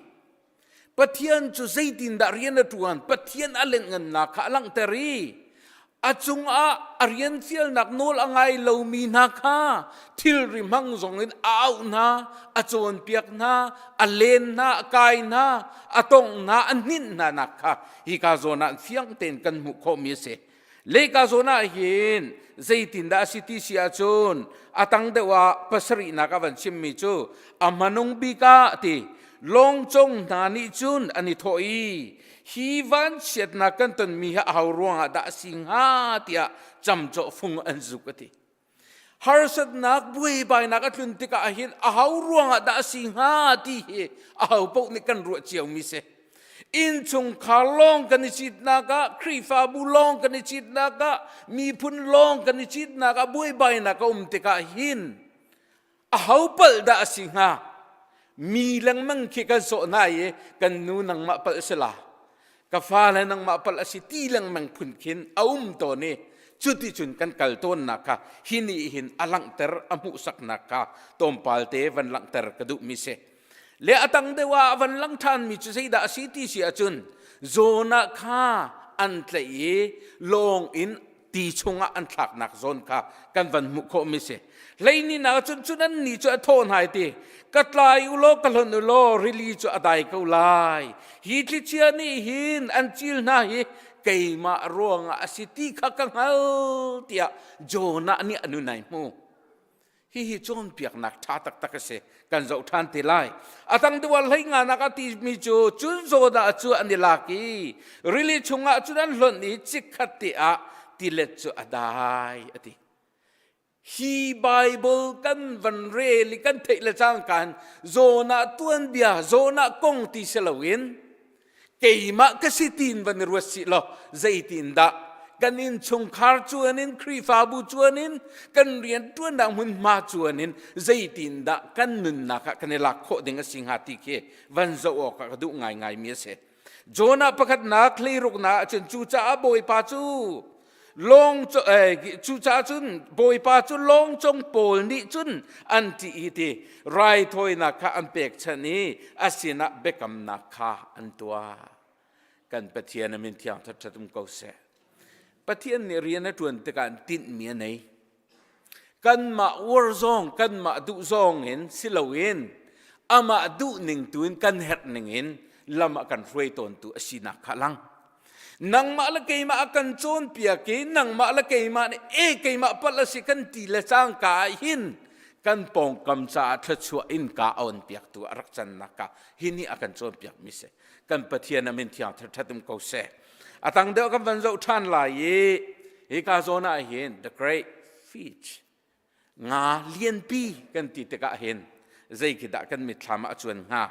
Pathian cu zeitindah rian a ṭuan? Pathian a lenhngannak kha a langhter i a cungah a rian fialnak nawl a ngai lomi hna kha thilri hmang zongin a auh hna, a cawnpiak hna, a len hna, a kai hna, a tongh hna, a hninh hna nak kha hika zawn ah fiang tein kan hmuh khawhmi a si. Lehka zawn ah hin zeitindah a si ti si ahcun a tang deuh ah pasarihnak a van chimmi cu a hmanung bik ah ti lawngcong hna nih cun an i thawh i hi vanchiatnak kan tonmi hi aho ruangah dah a si hnga tiah camcawh fung an zuk a ti. Harsatnak buaibainak a tlun tikah hin aho ruangah dah a si hnga ti hi aho paoh nih kan ruah ciomi si. Innchungkhar lawng kan i citnak ah, Khrihfabu lawng kan i citnak ah, miphun lawng kan i citnak ah buaibainak a um tikah hin aho palh dah a si hnga? Mi lengmang khi kan sawh hna i kan nu nangmah palh si la. Ka fale nangmah palh a si ti lengmang phun khin a um tawn i cuticun kan kal tawnnak kha hi nih hin a langhter a hmuhsaknak kha tlawmpal te van langhter ka duhmi si. Le a tang deuh ah a van lang ṭhanmi cu zeidah a si ti si ahcun Jonah kha an tlaih i lawng in ti chungah an thlaknak zawn kha kan van hmuh khawhmi si. Hleini nak cun cun an ni cu a thawh hna i ti ka tlai u law ka hlonh u law rili cu a dai ko lai. Hi thlichia nih hin an cil hna hi keimah ruangah a si ti kha ka hngal tiah Jonah nih a nun ai hmu. Hihi cawnpiaknak ṭha taktak a si. Kan zoh ṭhan te lai. A tang deuh ah hlei nganak a timi cu cun Jonah cu an i lak i rili chungah cun an hlonh i chikkhat te ah tilet cu a dai a ti. Hi Bible kan van rel i kan theih le cangka in Jonah tuanbia, Jonah kong ti si loin keimah ka si tiin van i ruat sih law zeitin dah kan innchungkhar cuan in Khrihfabu cuan in kan rian ṭuannak hmunhma cuan in zeitin dah kan nunnak ah kan i lak khawh ding a si hnga ti khi van zoh awkah ka duh ngaingaimi a si. Jonah pakhatnak hleiruknak ahcun cucaah Bawipa cu lawng cucaah cun Bawipa cu lawngcong pawl nih cun an ṭih i ti raithawinak kha an pekchanh i a sinah biakamnak kha an tuah. Kan Pathian a min thiang ṭhatṭhat um ko seh. Pathian nih rian a ṭuan tikah tinhmi a nei. Kanmah uar zong kanmah duh zong in si loin amah duh ning tu in kan herh ning in lam a kan hruai tawntu a sinak kha lang. Nangmah le keimah a kan cawnpiak i nangmah le keimah nih e keimah palh a si kan ti le cangka ah hin kan pawngkam caah thluachuah in ka a piaktu a rak cannak ka hi nih a kan cawnpiak mi si. Kan Pathian a min thiang ṭhat um ko seh. A tang deuh kan van zoh ṭhan lai i hika zawn ah hin the great fish nga lianpi kan ti tikah hin zei khi dah kan mitthlam ah a cuan hnga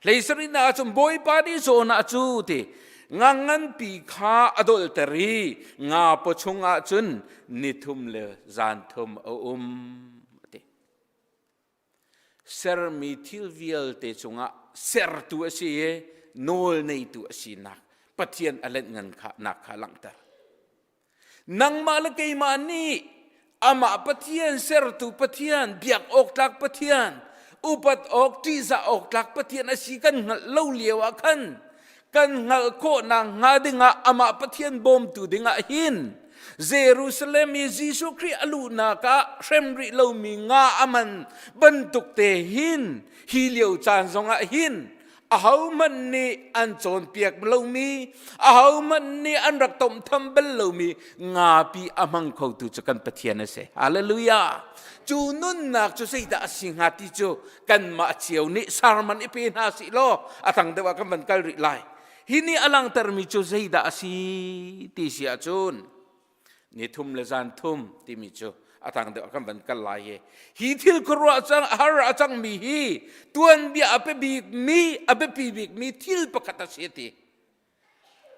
hleisarih ah cun bawipa nih zawn ah cu ti nga nganpi kha a dolter i nga paw chung ah cun nithum le zan thum a um ti Sermi thil vialte cungah sertu a si i nawl neitu a sinak Pathian a lenhngan nak kha langhter. Nangmah le keimah nih amah Pathian sertu Pathian biak awk tlak Pathian upat awk ṭihzah awk tlak Pathian a si kan hngalh lo lio ah khan kan hngalh khawhnak hnga dingah amah Pathian bawmtu dingah hin Jerusalem i Jesuh Khrih a luhnak ah hrem rih lomi nga a man bantuk te hin hi lio caan zongah hin ahohmanh nih an cawnpiak lomi ahohmanh nih an rak tomhtham bal lomi ngapi a hmang khotu cu kan Pathian a si hallelujah cu nunnak cu zeidah a si hnga ti cu kanmah cio nih sarman i pe hna sih law a tang deuh ah kan van kal rih lai. Hi nih a langhtermi cu zeidah a si ti si ahcun ni thum le zan thum timi cu a tang deuh kan van kal lai i hi thil khuaruah cang har a cangmi hi tuanbia a biapimi a biapi bikmi thil pakhat a si ti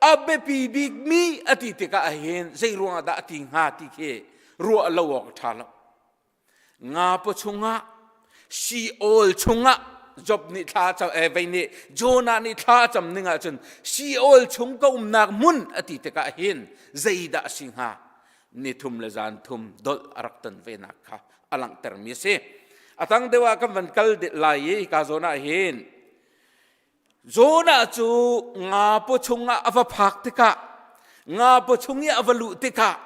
a biapi bikmi a ti tikah hin zei ruangah dah a ti hnga ti khi ruah lo awk a ṭha lo Nga paw chungah Sheol chungah Job nih thla cam eh vei nih Jonah nih thla cam ning ahcun Sheol chung ka umnak hmun a ti tikah hin zeidah a si hnga ni thum le zan thum dolh a rak ton ve nak kha a langhtermi a si. A tang deuh ah kan van kal lai i hika zawn ah hin Jonah cu nga paw chungah a va phak tikah nga paw chung i a va luh tikah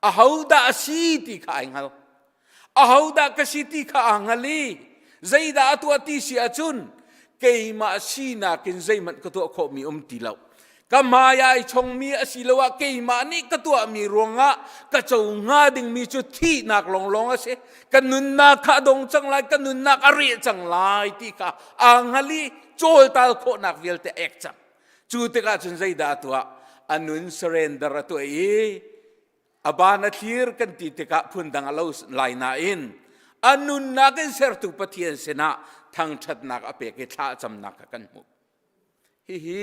ahodah a si ti kha ai hngal. Ahodah ka si ti kha aa hngal i zeidah a tuah ti si ahcun keimah sinak in zeihmanh ka tuah khawhmi um ti lo. Ka hmai ai chongmi asiloah keimah nih ka tuahmi ruangah ka co hnga dingmi cu thihnak lawnglawng a si. Ka nunnak kha a dong cang lai, ka nunnak a reh cang lai ti kha aa hngal i cawltal khawhnak vialte a ek cang. Cu tikah cun zeidah a tuah? A nun surrender a tuah i a ban a thlir kan ti tikah phundang a lo lai nain a nunnak in sertu Pathian sinah thangṭhatnak a pek i thla a camnak kha kan hmuh. Hihi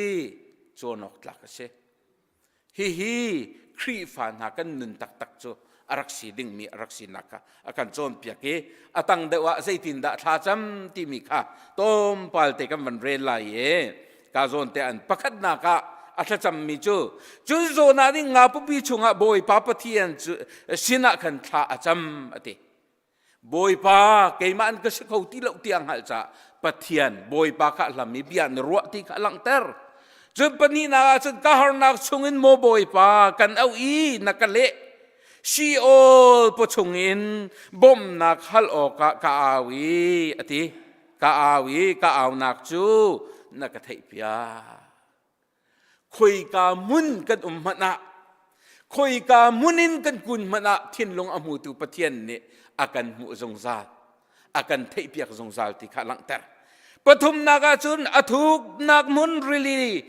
cawn awk tlak a si. Hihi Khrihfa hna kan nun taktak cu a rak si dingmi a rak sinak kha a kan cawnpiak i a tang deuh ah zeitindah thlacam timi kha tlawmpal te kan van rel lai i ka zawn te an pakhatnak ah a thlacammi cu cun zawn ah nih nga pupi chungah Bawipa Pathian cu sinah khan thla a cam a ti. Bawipa keimah an ka si kho ti lo tiang hngalh caah Pathian Bawipa kha hlam i bia na ruah ti kha langhter. Cun pahnihnak ah cun ka harnak chungin maw Bawipa kan auh i na ka leh. Sheol pawchung in bawmhnak hal awkah ka au i a ti. Ka au i ka aunak cu na ka theihpiak. Khoika hmun kan um hmanh ah khoika hmun in kan kun hmanh ah thinlung a hmutu Pathian nih a kan hmuh zungzal a kan theihpiak zungzal ti kha langhter pathumnak ah cun a thuknak hmun rili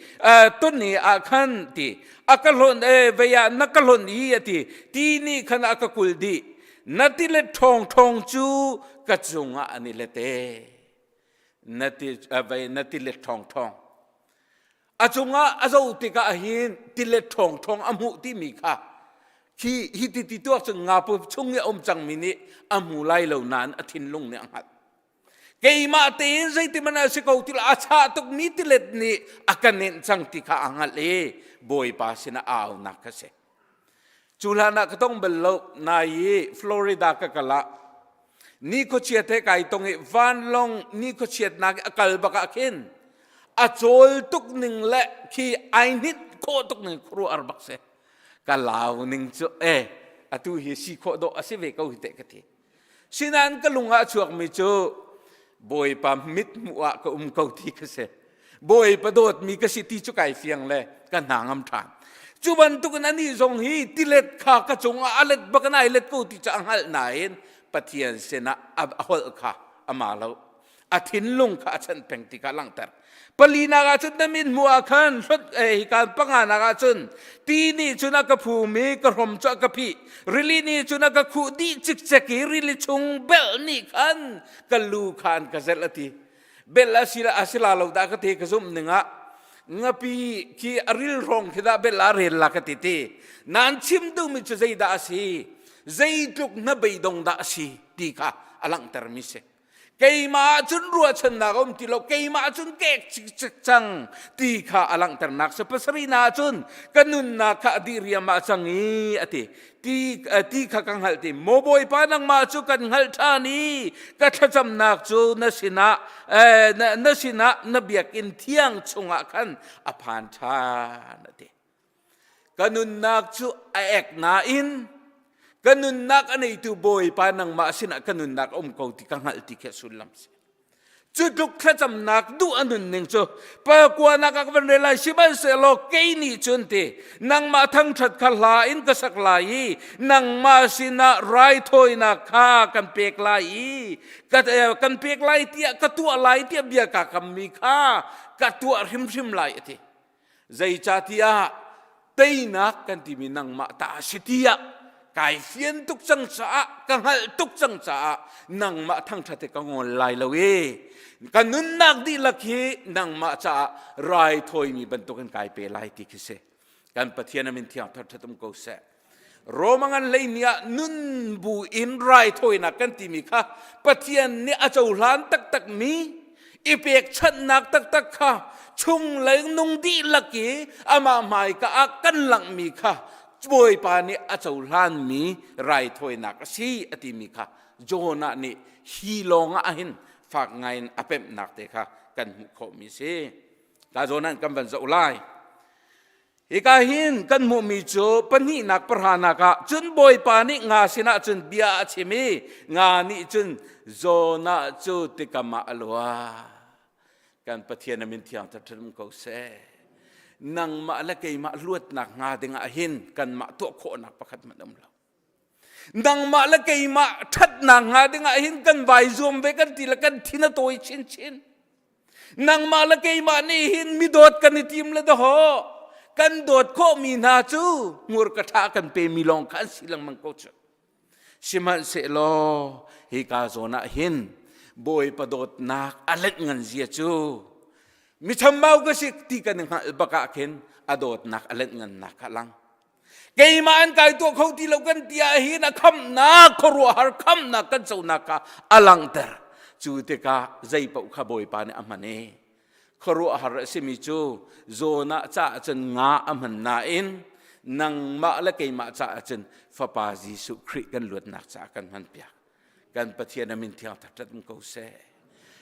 tuni ah khan ti a ka hlonh e vei ah na ka hlonh i a ti ti nih khan a ka kul dih na tilet ṭhawng ṭhawng cu ka cungah an i lete na ti vei na tilet ṭhawng ṭhawng A cungah a zoh tikah hin tilet ṭhawngṭhawng a hmuh timi kha khi hi ti ti tuak cun ngapu chung i a um cangmi nih a hmu lai lo nain a thinlung nih a hngalh. Keimah tein zeiti hmanh a si ko ti lo a chah tukmi tilet nih a ka nenh cang ti kha a hngalh i Bawipa sinah a aunak kha si. Cu hlan ah ka tong bal lo nai i Florida ka kal ah ni khuachiat he kai tong i vanlawng ni khuachiatnak i a kal bak ah khin a cawl tuk ning le khi ai hnit khawh tuk ning khuaruah bak si ka lau ning cu e atu hi si khawh dawh a si ve ko hi teh ka ti Sinain ka lung ah a chuakmi cu Bawipa mit hmuh ah ka um ko ti ka si. Bawipa dawtmi ka si ti cu kai fiang le ka hna ngam ṭhan. Cu bantukin anih zong hi tilet kha ka cungah a let bak in ai let ko ti cu a hngalh nain Pathian sinah a holh kha a ma lo. A thinlung kha a chanh peng ti kha langhter. Palinak ah cun na min hmuh ah khan hlot eh, hika panganak ah cun ti nih cun a ka phum i ka hrom cu a ka phih rili nih cun a ka khuh dih cikcek i rili chung belh nih khan ka lu kha an ka zelh a ti belh a si a si la lo dah ka ti ka zumh ning ah ngapi khi a ril hrawng khi dah belh a rel la ka ti ti nan chim duhmi cu zeidah a si zeitluk na beidong dah a si ti kha a langhter mi si Keimah ah cun ruahchannak a um ti lo keimah ah cun kek cikcek cang ti kha a langhternak si pasarihnak ah cun ka nunnak kha a dih riam ah cang i a ti ti ti kha ka hngalh ti maw bawipa nangmah cu kan hngalh ṭhan i ka thlacamnak cu na sinah na, na sinah na biakinn thiang chungah khan a phan ṭhan a ti Ka nunnak cu a ek nain ka nunnak a neitu Bawipa nangmah sinah ka nunnak a um ko ti ka hngalh ti khi a sullam si. Cu tluk thlacamnak duh a nunning cu pakuanak ah ka van rel lai sihmanhsehlaw kei nih cun ti nangmah thangṭhat kha hla in ka sak lai i nangmah sinah raithawinak kha kan pek lai i kan pek lai tiah ka tuah lai tiah bia kaa kammi kha ka tuah hrimhrim lai a ti. Zeicahtiah teinak kan timi nangmah ta a si tiah kai fian tuk cang caah ka hngalh tuk cang caah nangmah thangṭhat hi ka ngol lai lo i ka nunnak dihlak hi nangmah caah raithawimi bantukin kai pe lai ti khi si. Kan Pathian a min thiang thar um ko seh. Roma ngan lei ni ah nun bu in raithawinak kan timi kha Pathian nih a cohlan taktak mi i pekchanhnak taktak kha chung lei nung dihlak i amah hmaika ah kan langhmi kha Bawipa nih a cohlanmi raithawinak a si a timi kha Jonah nih hi lawng ah hin fak ngai in a pemhnak te kha kan hmuh khawhmi a si. Ka Jonah kan van zoh lai. Hika hin kan hmuhmi cu pahnihnak pahranak ah cun Bawipa nih nga sinah cun bia a chim i nga nih cun Jonah cu tikam ah a lua. Kan Pathian a min thiang ṭhaṭhan ko seh. Nangmah le keimah luatnak hnga dingah hin kanmah tuah khawhnak pakhat hmanh um lo. Nangmah le keimah ṭhatnak hnga dingah hin kan vai zuam ve kan ti le kan thin a tawi chinchin. Nangmah le keimah nih hin mi dawt kan i tim le dawh kan dawt khawhmi hna cu hmurka ṭha kan pemi lawng kha an si lengmang ko cu. Sihmanhsehlaw hika zawn ah hin Bawipa dawtnak a lenh ngan zia cu mi chambau ka si ti kan i hngalh bak ah khin a dawtnak a lenh ngannak kha lang. Keimah an kai tuah kho ti lo kan ti ah hin a khamnak khuaruahhar khamnak kan conak kha a langhter. Cu tikah zeipaoh kha Bawipa nih a hman i khuaruahhar a simi cu Jonah caah cun nga a hman nain nangmah le keimah caah cun Fapa Jesuh Khrih kan luatnak caah kan hmanpiak. Kan Pathian a min thiang thangṭhat um ko seh.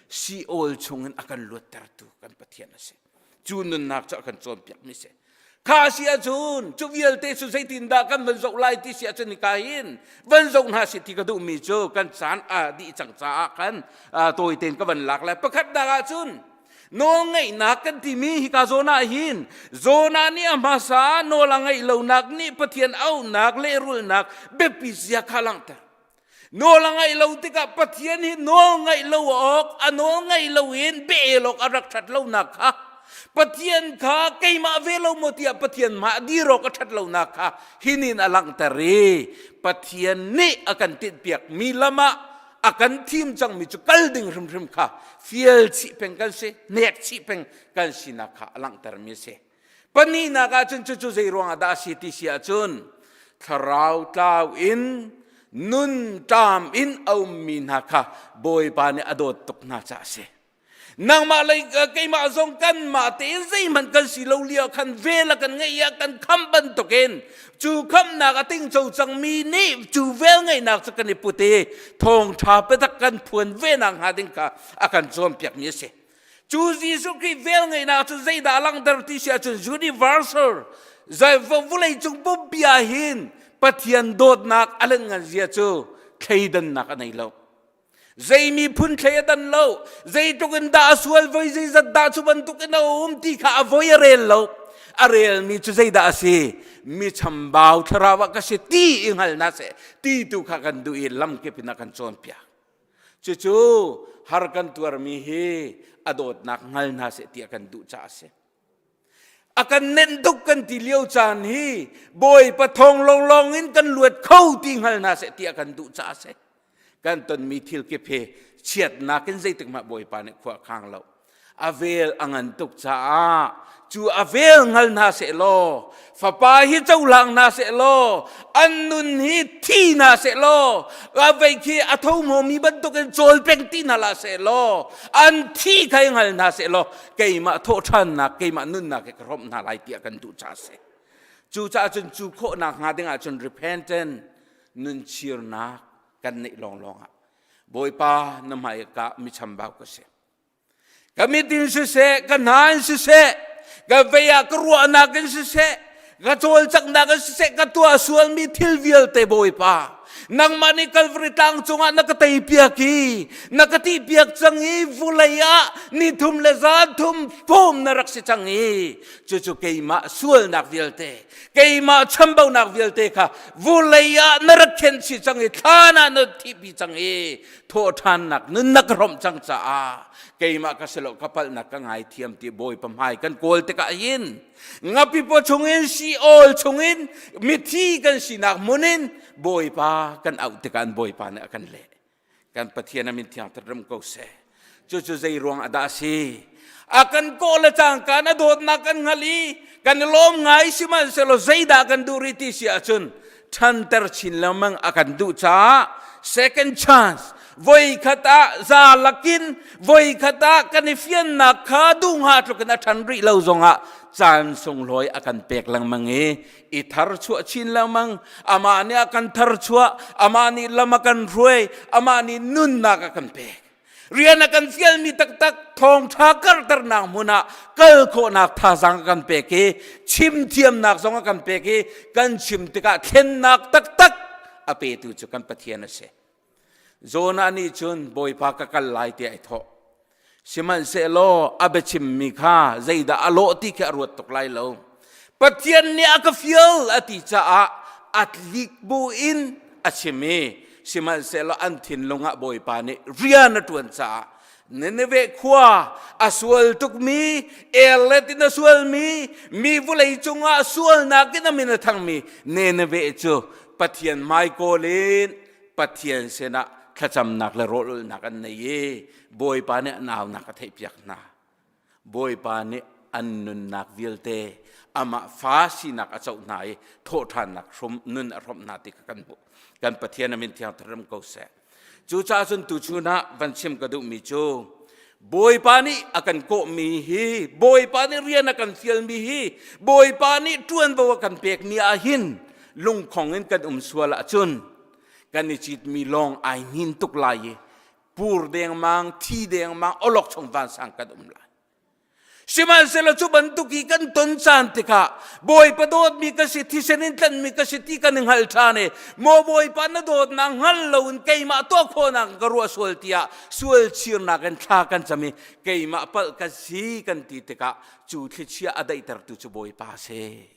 Seol chungin a kan luattertu kan Pathian a si. Cu nunnak cu a kan cawnpiakmi si. Kha si ahcun cu vialte cu zeitindah kan van zoh lai ti si ahcun hika hin van zoh hna si ti ka duhmi cu kan caan a dih cang caah khan tawi tein ka van lak lai. Pakhatnak ahcun nawlngeihnak kan timi hika zawn ah hin Jonah nih a hmasa nawl a ngeih lonak nih Pathian auhnak lehrulhnak biapi zia kha langhter. Nawl a ngaih lo tikah Pathian hi nawl ngaih lo awk a nawl ngaih lo in bia awk a rak ṭhat lonak kha Pathian kha keimah ve lo maw tiah Pathian mah dir awk a ṭhat lonak kha hinin a langhter i Pathian nih a kan tinhpiak mi lam ah a kan thim cangmi cu kal ding hrimhrim kha fial chih peng kan si hnek chih peng kan sinak kha a langhtermi a si. Pahnihnak ah cun cucu zei ruangah dah a si ti si ahcun thlarau tlau in nun ṭam in a ummi hna kha Bawipa nih a dawt tuk hna caah a si. Nangmah lei keimah zong kanmah tein zeihmanh kan si lo lio khan vel a kan ngeih i kan khamh bantukin cu khamhnak a tingco cangmi nih cu vel ngeihnak cu kan i put i thawngṭha biatak kan phuan ve nak hnga ding kha a kan cawnpiakmi a si. Cu Jesuh Khrih velngeihnak cu zeidah a langhter ti si ahcun universal vawlei cung pumpi ah hin Pathian dawtnak a lengngan zia cu thleidannak a nei lo. Zei miphun thlei a dan lo, zeitluk in dah a sual voi zeizat dah cu bantuk in a um ti kha a voi a rel lo. A relmi cu zeidah a si? Mi chambau thlarau ah ka si ti i hngal hna seh ti tu kha kan duh i lamkip in a kan cawnpiak. Cucu har kan tuarmi hi a dawtnak hngal hna seh ti a kan duh caah a si. A kan nenh tuk kan ti lio caan hi Bawipa thawng lawnglawng in kan luat kho ti hngal hna seh ti a kan duh caah a si. Kan tonmi thil kip hi chiatnak in zeitik hmanh Bawipa nih khua a khang lo. A vel a ngan tuk caah cu a vel hngal hna seh law fapa hi cohlang hna seh law an nun hi thi hna seh law a vei khi a tho hmawmi bantukin cawl peng ti hna la seh law an thi kha i hngal hna seh law keimah thawhṭhannak keimah nunnak he ka hrawmh hna lai tiah kan duh caah a si. Cucaah cun cu khawhnak hnga dingah cun repentant nunchirnak kan neih lawnglawng ah Bawipa na hmai ka mi chambau ka si. Ka mit in siseh, ka hna in siseh, ka vei ah ka ruahnak in siseh, ka cawlcanghnak in siseh, ka tuah sualmi thil vialte Bawipa. Nangmah nih Kalvari tlang cungah na ka tei piak i na ka ti piak cang i vulei ah ni thum le zan thum phum na rak si cang i cucu keimah sualnak vialte keimah chambaunak vialte kha vulei ah na rak khen si cang i thlan ah na thihpi cang i thawhṭhannak nun na ka hrawmh cang caah keimah ka si lo ka palhnak ka ngaithiam ti Bawipa hmai kan kawl tikah hin ngapi paw chungin Sheol chungin mithi kan sinak hmun in Bawipa kan auh tikah an Bawipa nih a kan leh. Kan Pathian a min thiang ram ko seh. Cucu zei ruang ah dah a si? A kan kawh le cangka na dawtnak kan hngalh i kan i lawm ngai sihmanhsehlaw zeidah kan duh rih ti si ahcun ṭhanter chin lengmang a kan duh caah second chance voikhat ah za lakin voikhat ah kan i fiannak kha duh hnga tluk in a ṭhan rih lo zongah caan sunglawi a kan pek lengmang i i thar chuah chin lengmang amah nih a kan thar chuah amah nih lam a kan hruai amah nih nunnak a kan pek rian a kan fialmi taktak thawngṭha karhternak hmun ah kal khawhnak thazaang a kan pek i chim thiamnak zong a kan pek i kan chim tikah thlennak taktak a petu cu kan Pathian a si. Jonah nih cun Bawipa ka kal lai tiah ai thawh. Sihmanhsehlaw a biachimmi kha zeidah a lawh ti khi a ruat tuk lai lo. Pathian nih a ka fial a ti caah a tlik bu in a chim i sihmanhsehlaw an thinlung ah Bawipa nih rian a ṭuan caah Nineveh khua a sual tukmi erlet in a sualmi mi vawlei cungah sualnak in a min a thangmi Nineveh cu Pathian hmaikawl in Pathian sinah thlacamnak le rawlulnak an nei i Bawipa nih an aunak a theihpiak hna. Bawipa nih an nunnak vialte amah fa sinak a coh hna i thawhṭhannak hrum nun a hrawmh hna ti kha kan hmuh. Kan Pathian a min thiang tharam ko seh. Cucaah cun tuchun ah van chim ka duhmi cu Bawipa nih a kan kawhmi hi Bawipa nih rian a kan fialmi hi Bawipa nih ṭuanvo a kan pekmi ah hin lungkhong in kan um sual ahcun kan i citmi lawng ai hnin tuk lai i pur dengmang thi dengmang awlokchong vansang kan um lai Sihmanhsehlaw cu bantuk i kan ton caan tikah Bawipa dawtmi ka si thisen in tlanhmi ka si ti kan i hngal ṭhan i maw Bawipa na dawtnak hngal loin keimah tuah khawhnak ka ruah sual tiah sual chirnak in thla kan cam i keimah palh ka si kan ti tikah cu thlichia a daihtertu cu Bawipa a si.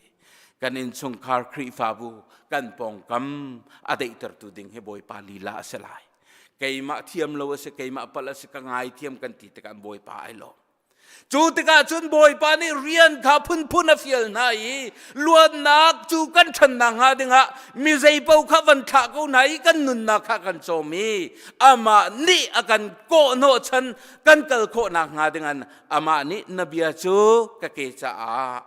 Kan innchungkhar Khrihfabu kan pawngkam a daihtertu ding hi Bawipa lila a si lai. Keimah thiam lo a si, keimah palh a si, ka ngaithiam kan ti tikah Bawipa ai lawm. Cu tikah cun Bawipa nih rian kha phunphun a fial hna i luatnak cu kan ṭhannak hnga dingah mi zeipaoh kha van thlah ko hna i kan nunnak kha kan cawm i amah nih a kan kawhhnawhchan kan kal khawhnak hnga dingah amah nih na bia cu ka ke caah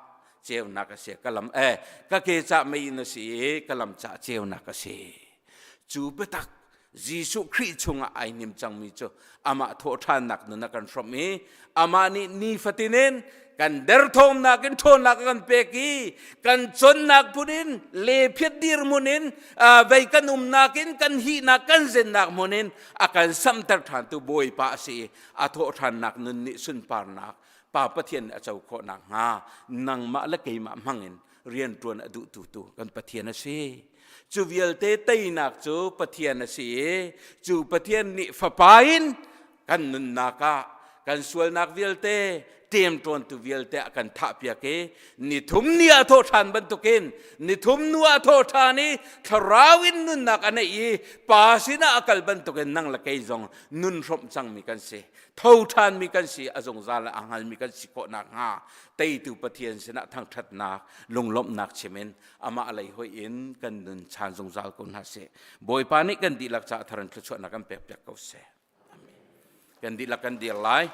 ceunak a si ka lam eh ka ke cah mei in a si i ka lam cah ceunak a si cu biatak Jesuh Khrih chungah ai hnim cangmi cu amah thawhṭhannak nun a kan hrawmh i amah nih nifatin in kan derthawmnak in ṭhawnnak a kan pek i kan connak phun in lephiat dirhmun in vei kan umnak in kan hihnak kan zennak hmun in a kan samter ṭhantu Bawipa a si i a thawhṭhannak nun nih sunparnak Pa Pathian nih a co khawh nakhnga nangmah le keimah hmangin rianṭuan a duhtu tu kan Pathian a si. Cu vialte teinak cu Pathian a si i cu Pathian nih Fapa in kan nunnak ah kan sualnak vialte ṭemṭawntu vialte a kan thahpiak i nithum ni ah thawh ṭhan bantukin nithum nu ah thawh ṭhan i thlarau in nunnak a neih i Pa sinah a kal bantukin nang le kei zong nun hrawmh cangmi kan si tho ṭhanmi kan si a zungzal a hngalmi kan si khawh nakhnga teitu Pathian sinah thangṭhatnak lunglawmhnak chim in amah lei hoih in kan nun chan zungzal ko hna seh. Bawipa nih kan dihlak caah thar in thluachuahnak kan pekpiak ko seh. Amen. Kan dihlak kan dir lai.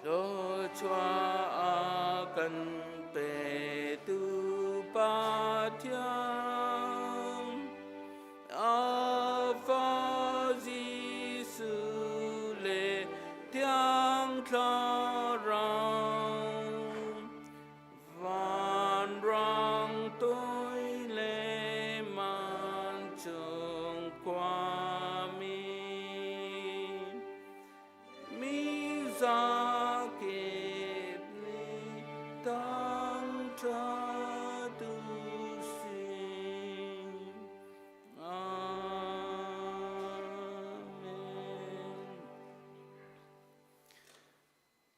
Thluachuah a kan petu Pathian a fa Jesuh le Thiang Thlarau Vanrang toi le mancung khuami mi zakip.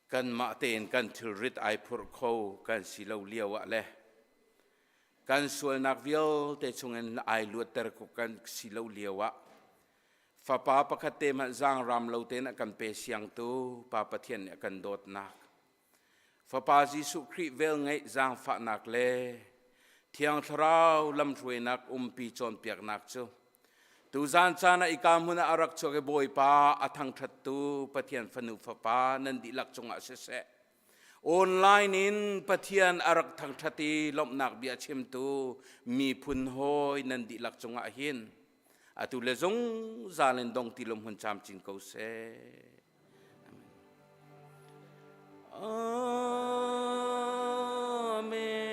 Kanmah tein kan thilrit ai phurh kho kan si lo lio ah le kan sualnak vialte chungin ai luatter ko kan si lo lio ah fapa pakhat te hmanh zaangram lo tein a kan pe siangtu Pa Pathian nih a kan dawtnak Fapa Jesuh Khrih velngeih zaangfahnak le Thiang Thlarau lamhruainak umpi cawnpiaknak cu tuzan caan ah ika hmun ah a rak chuak i Bawipa a thangṭhattu Pathian fanu fapa nan dihlak cungah siseh online in Pathian a rak thangṭhat i lawmhnak bia chimtu miphun hawi nan dihlak cungah hin atu le zungzal in dong ti lo hmun camcin ko seh. Amen.